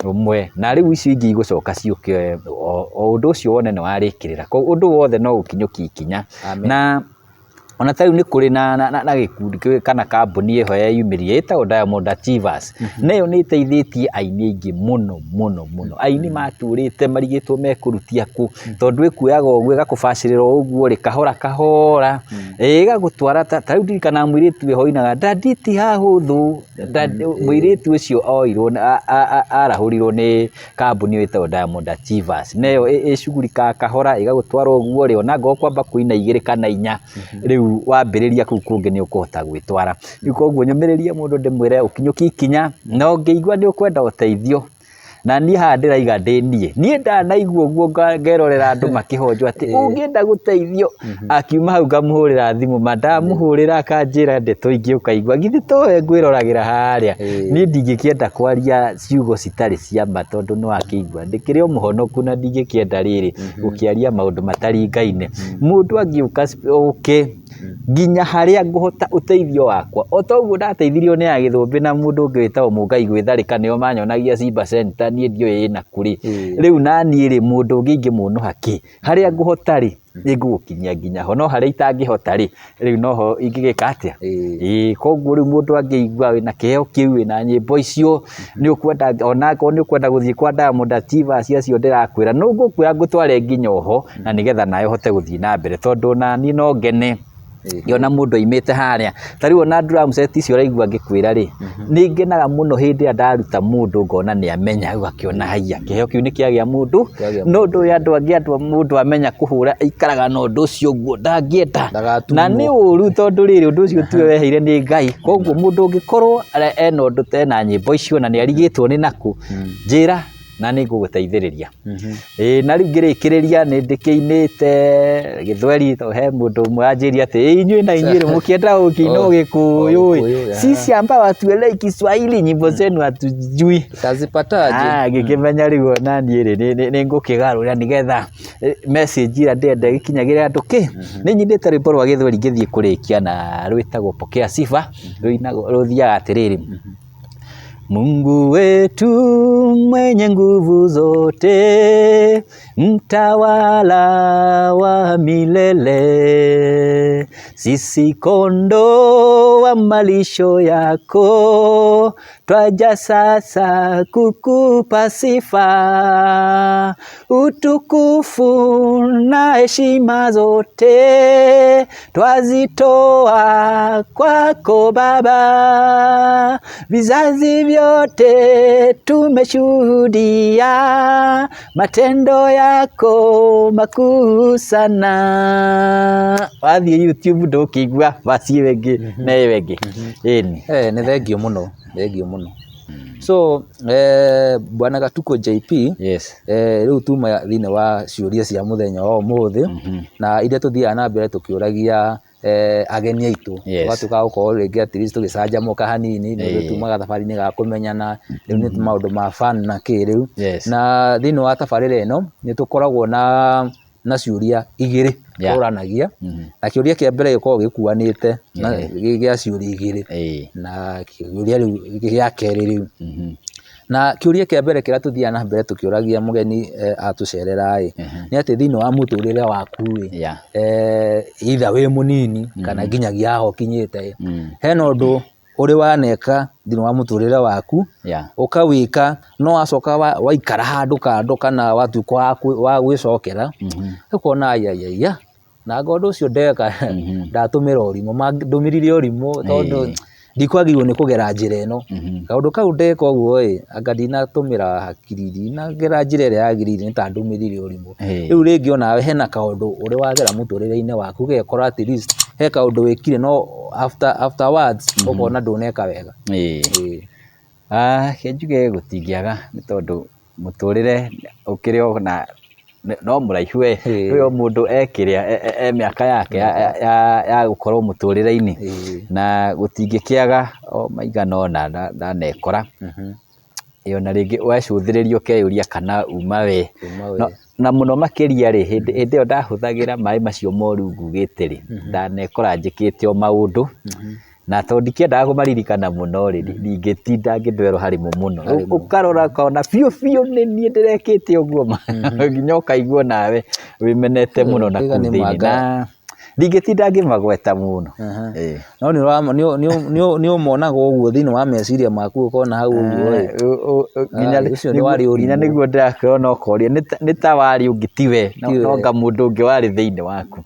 rũmwe, na rĩu icio ingĩ igũcoka ciũke o ũndũ ũcio wone nĩ warĩkĩrĩra. Koguo ũndũ wothe no gũkinyũkia ikinya, na ona ta rĩu nĩ kũrĩ na gĩkundi kana kambuni ĩho yeyumĩririe ĩtagwo Diamond Achievers, na ĩyo nĩ ĩteithĩtie aini aingĩ mũno mũno mũno, aini matũrĩte marigĩtwo mekũrutia kũ, tondũ ĩkuoyaga ũguo ĩgakũbacĩrĩra o ũguo rĩ, kahora kahora, ĩgagũtwara, ta rĩu ndirikanaga mũirĩtu wĩho ũinaga daddy ti hahũthũ, mũirĩtu ũcio oirwo arahũrirwo nĩ kambuni ĩyo ĩtagwo Diamond Achievers, na ĩyo ĩcugurikaga kahora ĩgagũtwara ũguo rĩ, ona angĩkorwo ũkwamba kũina igĩrĩ kana inya, rĩu wambĩrĩria kũu kũngĩ nĩ ũkũhota gwĩtwara. Rĩu koguo nyũmĩrĩrie mũndũ ndĩmwĩre ũkinyũkie ikinya, na ũngĩigua nĩ ũkwenda ũteithio, Na niĩ haha ndĩraiga ndĩ niĩ, niĩ ndanaigua ũguo ngerorera andũ makĩhonjwo atĩ ũngĩenda gũteithio, akiuma hau ngamũhũrĩra thimũ, ma ndamũhũrĩra akanjĩra ndeto ingĩ ũkaigua githĩ towe ngwĩroragĩra harĩa. Niĩ ndingĩkĩenda kwaria ciugo citarĩ cia ma tondũ nĩ wakĩigua ndĩkĩrĩ o mũhonoku na ndingĩkĩenda rĩrĩ gũkĩaria maũndũ mataringaine. Mũndũ angĩũka oke nginya harĩa ngũhota ũteithio wakwa o ta ũguo ndateithirio nĩ Agĩthũmbĩ na mũndũ ũngĩ wĩtagwo Mũngai gwĩtharĩka nĩo manyonagia Simba Center niĩ ndiũĩ ĩna kũ rĩ, rĩu naniĩ rĩ mũndũ ũngĩ ingĩmũnũha kĩ? Harĩa ngũhota rĩ nĩ ngũgũkinyia nginya ho, no harĩa itangĩhota rĩ rĩu noho ingĩgĩka atĩa? Ĩĩ koguo rĩu mũndũ angĩigua wĩna kĩheo kĩu wĩna nyĩmbo icio nĩ ũkwenda onakorwo nĩ ũkwenda gũthiĩ kwa Diamond Achievers acio ndĩrakwĩra no ngũkuoya ngũtware nginya oho na nĩgetha nawe ũhote gũthiĩ na mbere tondũ ona niĩ no ngene ngĩona mũndũ aimĩte harĩa ta rĩu ona drum set icio ũraigua ngĩkwĩra rĩ nĩ ngenaga mũno hĩndĩ ĩrĩa ndaruta mũndũ ngona nĩ amenya rĩu akĩona haiya kĩheo kĩu nĩ kĩagĩa mũndũ Kĩagĩa no ndũĩ andũ angĩ andũ mũndũ amenya kũhũra aikaraga na ũndũ ũcio ũguo ndangĩenda na nĩ ũru tondũ rĩrĩ ũndũ ũcio tiwe weheire nĩ Ngai koguo mũndũ ũngĩkorwo ena ũndũ ta ena nyĩmbo icio na nĩ arigĩtwo nĩ nakũ njĩra na nĩ ngũgũteithĩrĩria. Ĩĩ na rĩu ngĩrĩkĩrĩria nĩ ndĩkĩinĩte gĩthweri tondũ he mũndũ ũmwe wanjĩrire atĩ ĩ inyuĩ na inyuĩ rĩ mũkĩenda gũkĩina Ũgĩkũyũ ĩ, sisi ambao hatuelewi Kiswahili nyimbo zenu hatujui. Tutazipataje? Ah, ngĩkĩmenya rĩu ona niĩ rĩ nĩ ngũkĩgarũra nĩgetha message ĩrĩa ndĩrenda ĩgĩkinyagĩre andũ kĩ. Nĩ nyinĩte rwĩmbo rwa gĩthweri ngĩthiĩ kũrĩkia na rwĩtagwo Pokea Sifa, rũinagwo rũthiaga atĩrĩrĩ. Mungu wetu mwenye nguvu zote, mtawala wa milele, sisi kondoo wa malisho yako, twaja sasa kukupa sifa, utukufu na heshima zote twazitoa kwako Baba, vizazi vyote tumeshuhudia matendo yako makuu sana. Wathiĩ YouTube ndũkĩigua verse ĩyo ĩngĩ na ĩyo ĩngĩ. Ĩni. Eh, nĩ thengiũ mũno, thengiũ mũno. So, Bwana Gatuko JP, Yes. Rĩu tuma thĩinĩ wa ciũria cia mũthenya wa ũmũthĩ na iria tũthiaga na mbere tũkĩũragia ageni aitũ. Tũgatuĩka a gũkorwo rĩngĩ at least tũgĩcanjamũka hanini nĩ ũndũ tumaga thabarĩ-inĩ ga kũmenyana, rĩu nĩ maũndũ ma fun na kĩ rĩu. Na thĩinĩ wa tabarĩra ĩno nĩ tũkoragwo na ciũria igĩrĩ tũranagia, na kĩũria kĩa mbere gĩkoragwo gĩkuanĩte na gĩa ciũria igĩrĩ, na kĩũria rĩu gĩa kerĩ rĩu. Na kĩũria kĩa mbere kĩrĩa tũthiaga na mbere tũkĩũragia mũgeni atũcerera ĩ, nĩ atĩ thĩinĩ wa mũtũrĩre waku ĩ, either wĩ mũnini kana nginyagia haha ũkinyĩte ĩ, hena ũndũ ũrĩ waneka thĩinĩ wa mũtũrĩre waku, ũkawĩka no wacoka waikara handũ kando kana watuĩka wa gwĩcokera, ũkona aiaiaia, nanga ũndũ ũcio ndeka ndatũmĩra ũrimũ, ndũmĩrire ũrimũ tondũ ndikwagĩrĩirwo nĩ kũgera njĩra ĩno. Kaũndũ kau ndeka ũguo ĩ, anga ndinatũmĩra hakiri, ndinagera njĩra ĩrĩa yagĩrĩire nĩ ta ndũmĩrire ũrimũ. Rĩu rĩngĩ onawe hena kaũndũ ũrĩ wagera mũtũrĩre-inĩ waku ũgekora at least he kaũndũ wĩkire no afterwards ũkona ndũneka wega. Reke njuge gũtingĩaga nĩ tondũ mũtũrĩre ũkĩrĩ o na no mũraihu we, kwĩ o mũndũ e kĩrĩa e mĩaka yake ya gũkorwo mũtũrĩre-inĩ, na gũtingĩkĩaga o maigana ũna ndanekora, ĩ ona rĩngĩ wacũthĩrĩria ũkeyũria kana uma we, na mũno makĩria rĩ, hĩndĩ ĩyo ndahũthagĩra maĩ macio moru ngugĩte rĩ, ndanekora njĩkĩte o maũndũ, na tondũ ndikĩendaga kũmaririkana mũno rĩ, ndingĩtinda ngĩndwerwo harĩ mo mũno, ũkarora ũkona biũ biũ nĩ niĩ ndĩrekĩte ũguo ma, nginya ũkaigua nawe wĩmenete mũno na kũu thĩinĩ, na ndingĩtinda ngĩmagweta mũno. No nĩ ũmonaga ũguo thĩinĩ wa meciria maku ũkona hau ũguo ĩ, ũcio nĩ warĩ ũrimũ. Nginya nĩguo ndĩrakwĩra ona ũkoria nĩ ta warĩ ũngĩ tiwe, no anga mũndũ ũngĩ warĩ thĩinĩ waku.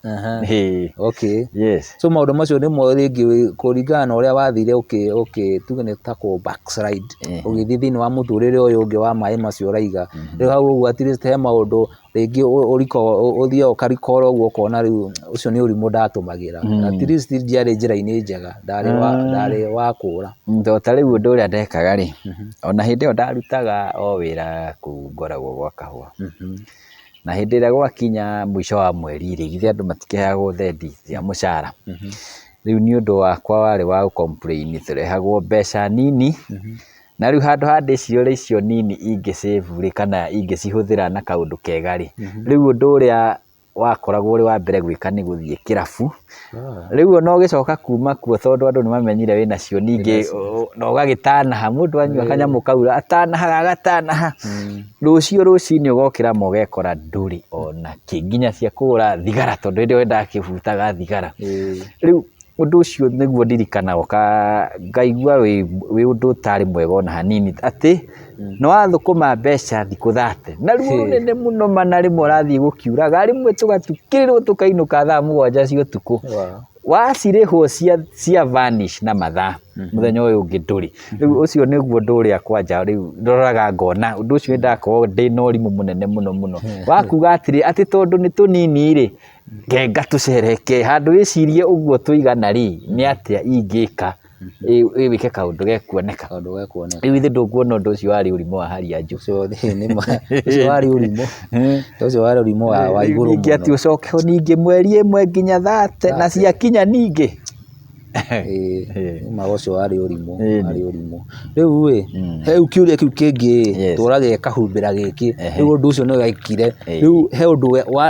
Okay. Yes. So maũndũ macio nĩmo rĩngĩ kũringana na ũrĩa wathire ũkĩ tuge nĩ ta kũ backslide ũgĩthiĩ thĩinĩ wa mũtũrĩre ũyũ ũngĩ wa maĩ macio ũraiga, rĩu hau ũguo at least he maũndũ Rĩngĩ ũthiaga ũkarikora ũguo ũkona rĩu ũcio nĩ ũrimũ ndatũmagĩra. At least ndiarĩ njĩra-inĩ njega, ndarĩ wa ndarĩ wa kũra. To ta rĩu ũndũ ũrĩa ndekaga rĩ, ona hĩndĩ ĩyo ndarutaga o wĩra kũu ngoragwo gwa kahũa. Na hĩndĩ ĩrĩa gwakinya mũico wa mweri rĩ, githĩ andũ matikĩheagwo thendi cia mũcara. Rĩu niĩ ũndũ wakwa warĩ wa gũ complain tũrehagwo mbeca nini, na rĩu handũ ha ndĩciore icio nini ingĩ save rĩ, kana ingĩcihũthĩra na kaũndũ kega rĩ, rĩu ũndũ ũrĩa wakoragwo ũrĩ wa mbere gwĩka nĩ gũthiĩ kĩrabu. Rĩu ona ũgĩcoka kuma kuo tondũ andũ nĩ mamenyire wĩnacio ningĩ na ũgagĩtanaha, mũndũ anyua kanyamũ kau atanahaga agatanaha, rũciũ rũcinĩ ũgokĩra ma ũgekora ndũrĩ ona kĩ, nginya cia kũgũra thigara tondũ hĩndĩ ĩyo nĩndakĩbutaga thigara. Rĩu ũndũ ũcio nĩguo ndirikanaga ngaigua wĩ ũndũ ũtarĩ mwega ona hanini, atĩ nĩ wathũkũma mbeca thikũ thate, na ruo rũnene mũno ma na rĩmwe ũrathiĩ gũkiuraga, rĩmwe tũgatukĩrĩrwo tũkainũka thaa mũgwanja cia ũtukũ, wacirĩhwo cia vanish na mathaa, mũthenya ũyũ ũngĩ ndũrĩ. Rĩu ũcio nĩguo ũndũ ũrĩa kwanja rĩu ndoraga ngona ũndũ ũcio nĩ ndakorwo ndĩna ũrimũ mũnene mũno mũno, wa kuga atĩrĩ, atĩ tondũ nĩ tũnini rĩ, ngenga tũcereke, handũ wĩcirie ũguo tũigana rĩ, nĩ atĩa ingĩka wĩke kaũndũ gekuoneka. Kaũndũ gekuoneka. Rĩu ithe ndũkuona ũndũ ũcio warĩ ũrimũ wa hali ya juu. Ũcio nĩ ma, ũcio warĩ ũrimũ, ũcio warĩ ũrimũ wa igũrũ Ningĩ atĩ mũno. ũcoke ningĩ mweri ĩmwe nginya thate na ciakinya ningĩ. Ĩĩ nĩ ma ũcio warĩ ũrimũ, warĩ ũrimũ. Rĩu ĩ, he rĩu kĩũria kĩu kĩngĩ ĩ, tũragia kahumbĩra gĩkĩ, rĩu ũndũ ũcio nĩ wekire, rĩu he ũndũ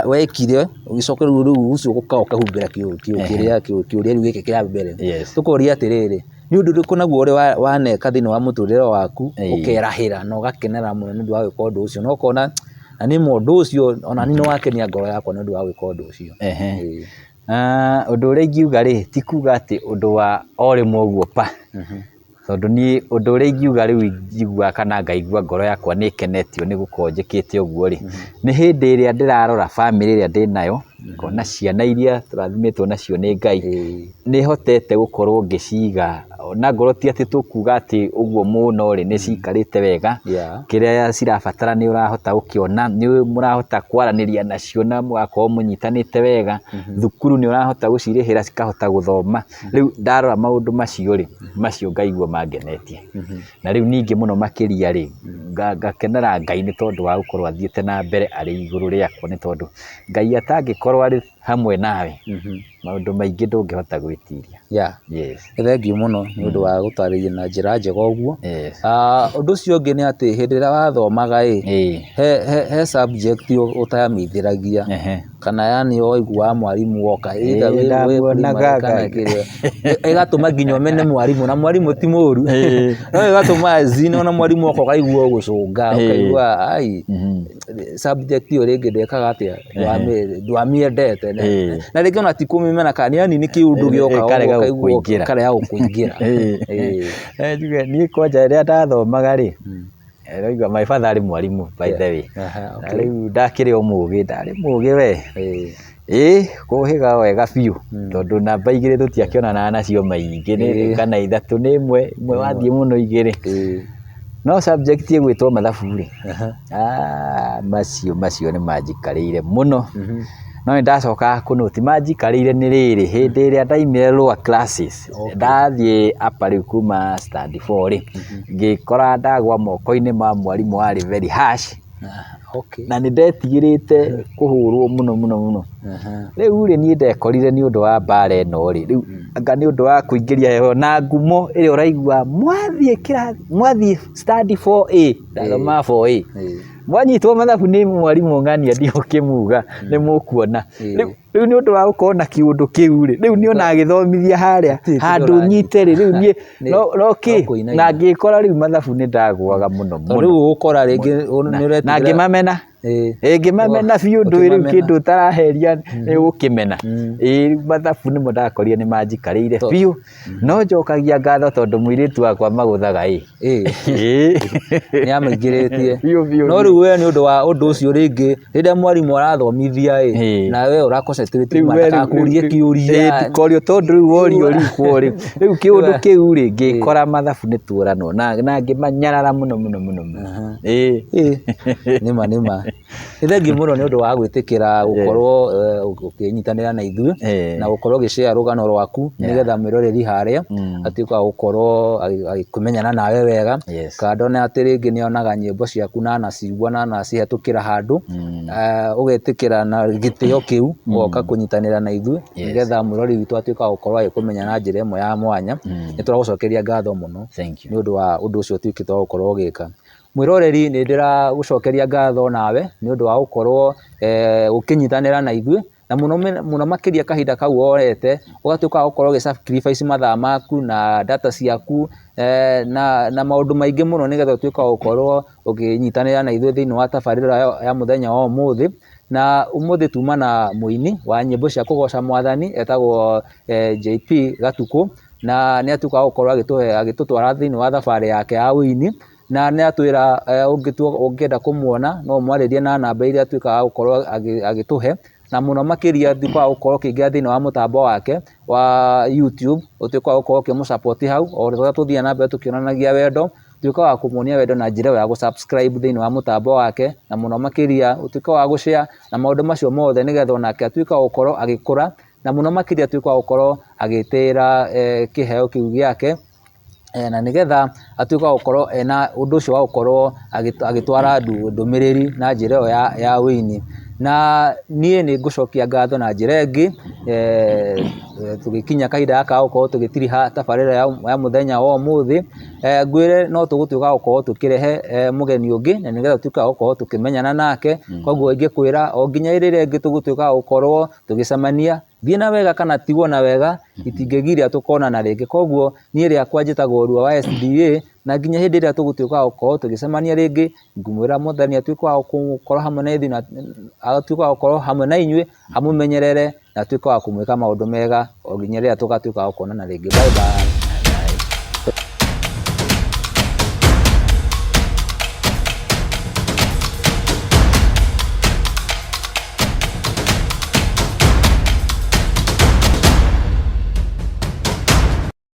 wekire ũgĩcoka rĩu rĩu ũcio ũka ũkahumbĩra kĩũria rĩu gĩkĩ kĩa mbere. Tũkoria atĩrĩrĩ, nĩ ũndũ ũrĩkũ naguo ũrĩ waneka thĩinĩ wa mũtũrĩre waku ũkerahĩra na ũgakenera mũno nĩ ũndũ wa gwĩka ũndũ ũcio na ũkona na nĩ ma ũndũ ũcio ona niĩ nĩ wakenia ngoro yakwa nĩ ũndũ wa gwĩka ũndũ ũcio. Ũndũ ũrĩa ingiuga rĩ, ti kuga atĩ ũndũ wa o rĩmwe ũguo pa, tondũ niĩ ũndũ ũrĩa ingiuga rĩu njiguaga kana ngaigua ngoro yakwa nĩ ĩkenetio nĩ gũkorwo njĩkĩte ũguo rĩ, nĩ hĩndĩ ĩrĩa ndĩrarora bamĩrĩ ĩrĩa ndĩnayo, ngona ciana iria tũrathimĩtwo nacio nĩ Ngai, nĩ hotete gũkorwo ngĩciga, ona ngorwo ti atĩ tũkuga atĩ ũguo mũno rĩ, nĩ cikarĩte wega, kĩrĩa cirabatara nĩ ũrahota gũkĩona, nĩ mũrahota kwaranĩria nacio na mũgakorwo mũnyitanĩte wega, thukuru nĩ ũrahota gũcirĩhĩra cikahota gũthoma, rĩu ndarora maũndũ macio rĩ, macio ngaigua mangenetie. Na rĩu ningĩ mũno makĩria rĩ, ngakenera Ngai nĩ tondũ wa gũkorwo athiĩte na mbere arĩ igũrũ rĩakwa nĩ tondũ Ngai atangĩkorwo arĩ hamwe nawe, maũndũ maingĩ ndũngĩhota gwĩtiria. Yes. Nĩ thengiũ mũno nĩ ũndũ wa gũtarĩria na njĩra njega ũguo. Ũndũ ũcio ũngĩ nĩ atĩ hĩndĩ ĩrĩa wathomaga ĩ, he subject ũtamĩithĩragia kana yani waiguaga mwarimũ oka either wĩ primary kana kĩrĩa, ĩgatũma nginya ũmene mwarimũ na mwarimũ ti mũru, no ĩgatũma as in ona mwarimũ oka ũkaigua ũgũcũnga ũkaigua ai subject ĩyo rĩngĩ ndwekaga atĩa, ndwamĩendete na rĩngĩ ona ti kũmĩmena kana yani nĩ kĩũndũ gĩoka Ĩkarega ũkaigua gũkũingĩra. ĩkarega gũkũingĩra. Njuge niĩ kwanja rĩrĩa ndathomaga rĩ, ũraigua my father arĩ mwarimũ by the way. Aha, Na okay. rĩu ndakĩrĩ o mũgĩ, ndarĩ mũgĩ we. Ĩĩ kũhĩga wega biũ tondũ namba igĩrĩ tũtiakĩonanaga nacio maingĩ kana ithatũ nĩ ĩmwe, ĩmwe wathiĩ mũno igĩrĩ. No subject ĩgwĩtwo mathabu rĩ, macio macio nĩ manjikarĩire mũno. No nĩ ndacokaga kũ note manjikarĩire nĩ rĩrĩ, hĩndĩ ĩrĩa ndaimire lower classes, ndathiĩ upper rĩu kuma standard four rĩ, ngĩkora ndagwa moko-inĩ ma mwarimũ warĩ very harsh, na nĩ ndetigĩrĩte kũhũrwo mũno mũno mũno. Rĩu rĩ niĩ ndekorire nĩ ũndũ wa mbara ĩno rĩ, rĩu anga nĩ ũndũ wa kũingĩria heho na ngumo ĩrĩa ũraigua mwathiĩ kĩrathi, mwathiĩ standard four A, ndathomaga four A, mwanyitwo mathabu nĩ mwarimũ ng'ania ndigũkĩmuga nĩ mũkuona. Rĩu nĩ ũndũ wa gũkorwo na kĩũndũ kĩu rĩ, rĩu niĩ ona agĩthomithia harĩa handũ nyite rĩ, rĩu niĩ no kĩ, na ngĩkora rĩu mathabu nĩ ndagũaga mũno mũno. Rĩu ũgũkora rĩngĩ nĩ ũretigĩra. Na ngĩmamena. Ĩĩ ngĩmamena biũ ndũĩ rĩu kĩndũ ũtaraheria nĩ ũgũkĩmena. Ĩĩ mathabu nĩmo ndakorire nĩ manjikarĩire biũ, no njokagia ngatho tondũ mũirĩtu wakwa magũthaga ĩ. Nĩ amaingĩrĩtie. Biũ biũ. No rĩu we nĩ ũndũ wa ũndũ ũcio rĩngĩ rĩrĩa mwarimũ arathomithia ĩ, na we ũra concentrate ma ndagakũrie kĩũria. Ndikorio tondũ rĩu worio rikwo rĩ, rĩu kĩũndũ kĩu rĩ, ngĩkora mathabu nĩ tuoranwo na ngĩmanyarara mũno mũno mũno mũno. Ĩĩ. Nĩma nĩma. Nĩ thengiũ mũno nĩ ũndũ wa gwĩtĩkĩra gũkorwo ũkĩnyitanĩra na ithuĩ na gũkorwo ũgĩ share rũgano rwaku nĩgetha mwĩroreri harĩa atuĩke wa gũkorwo agĩkĩmenyana nawe wega. Kando na atĩ rĩngĩ nĩ onaga nyĩmbo ciaku na anacigua na anacihĩtũkĩra handũ, ũgetĩkĩra na gĩtĩo kĩu ũgoka kũnyitanĩra na ithuĩ nĩgetha mwĩroreri witũ atuĩke wa gũkorwo agĩkũmenya na njĩra ĩmwe ya mwanya. Nĩ tũragũcokeria ngatho mũno nĩ ũndũ wa ũndũ ũcio ũtuĩkĩte wa gũkorwo ũgĩka. Mwĩroreri nĩ ndĩragũcokeria ngatho nawe nĩ ũndũ wa gũkorwo ũkĩnyitanĩra na ithuĩ na mũno mũno makĩria kahinda kau woete ũgatuĩka wa gũkorwo ũgĩ sacrifice mathaa maku na data ciaku na maũndũ maingĩ mũno nĩgetha ũtuĩke wa gũkorwo ũkĩnyitanĩra na ithuĩ thĩinĩ wa tabarĩra ya mũthenya wa ũmũthĩ. Na ũmũthĩ tuma na mũini wa nyĩmbo cia kũgoca mwathani etagwo JP Gatukũ, na nĩ atuĩka wa gũkorwo agĩtũtwara thĩinĩ wa thabarĩ yake ya ũini. Na nĩ atwĩra ũngĩenda kũmuona no ũmwarĩrie na namba iria atuĩkaga wa gũkorwo agĩtũhe, na mũno makĩria tuĩka wa gũkorwo ũkĩingĩra thĩinĩ wa mũtambo wake wa YouTube, ũtuĩke wa gũkorwo ũkĩmũ support hau, o ũrĩa tũthiaga na mbere tũkĩonanagia wendo, tuĩka wa kũmuonia wendo na njĩra ĩyo ya gũ subscribe thĩinĩ wa mũtambo wake, na mũno makĩria ũtuĩke wa gũ share na maũndũ macio mothe nĩgetha onake atuĩke wa gũkorwo agĩkũra, na mũno makĩria atuĩke wa gũkorwo agĩtĩĩra kĩheo kĩu gĩake. Na nĩgetha atuĩke wa gũkorwo ena ũndũ ũcio wa gũkorwo agĩtwara ndũmĩrĩri na njĩra ĩyo ya ũini. Na niĩ nĩ ngũcokia ngatho na njĩra ĩngĩ, tũgĩkinya kahinda gaka ga gũkorwo tũgĩtiriha tabarĩra ya mũthenya wa ũmũthĩ, ngwĩre no tũgũtuĩka a gũkorwo tũkĩrehe mũgeni ũngĩ na nĩgetha tũtuĩke a gũkorwo tũkĩmenyana nake, koguo ingĩkwĩra o nginya hĩndĩ ĩrĩa ĩngĩ tũgũtuĩka a gũkorwo tũgĩcemania. Thiĩ na wega kana tigwo na wega, itingĩgiria tũkonana rĩngĩ. Koguo niĩ rĩakwa njĩtagwo Rua wa SDA, na nginya hĩndĩ ĩrĩa tũgũtuĩka a gũkorwo tũgĩcemania rĩngĩ, ngũmwĩra Mwathani atuĩke wa gũkorwo hamwe na ithuĩ na atuĩke wa gũkorwo hamwe na inyuĩ, amũmenyerere na atuĩke wa kũmwĩka maũndũ mega o nginya rĩrĩa tũgatuĩka a gũkonana rĩngĩ. Bye bye.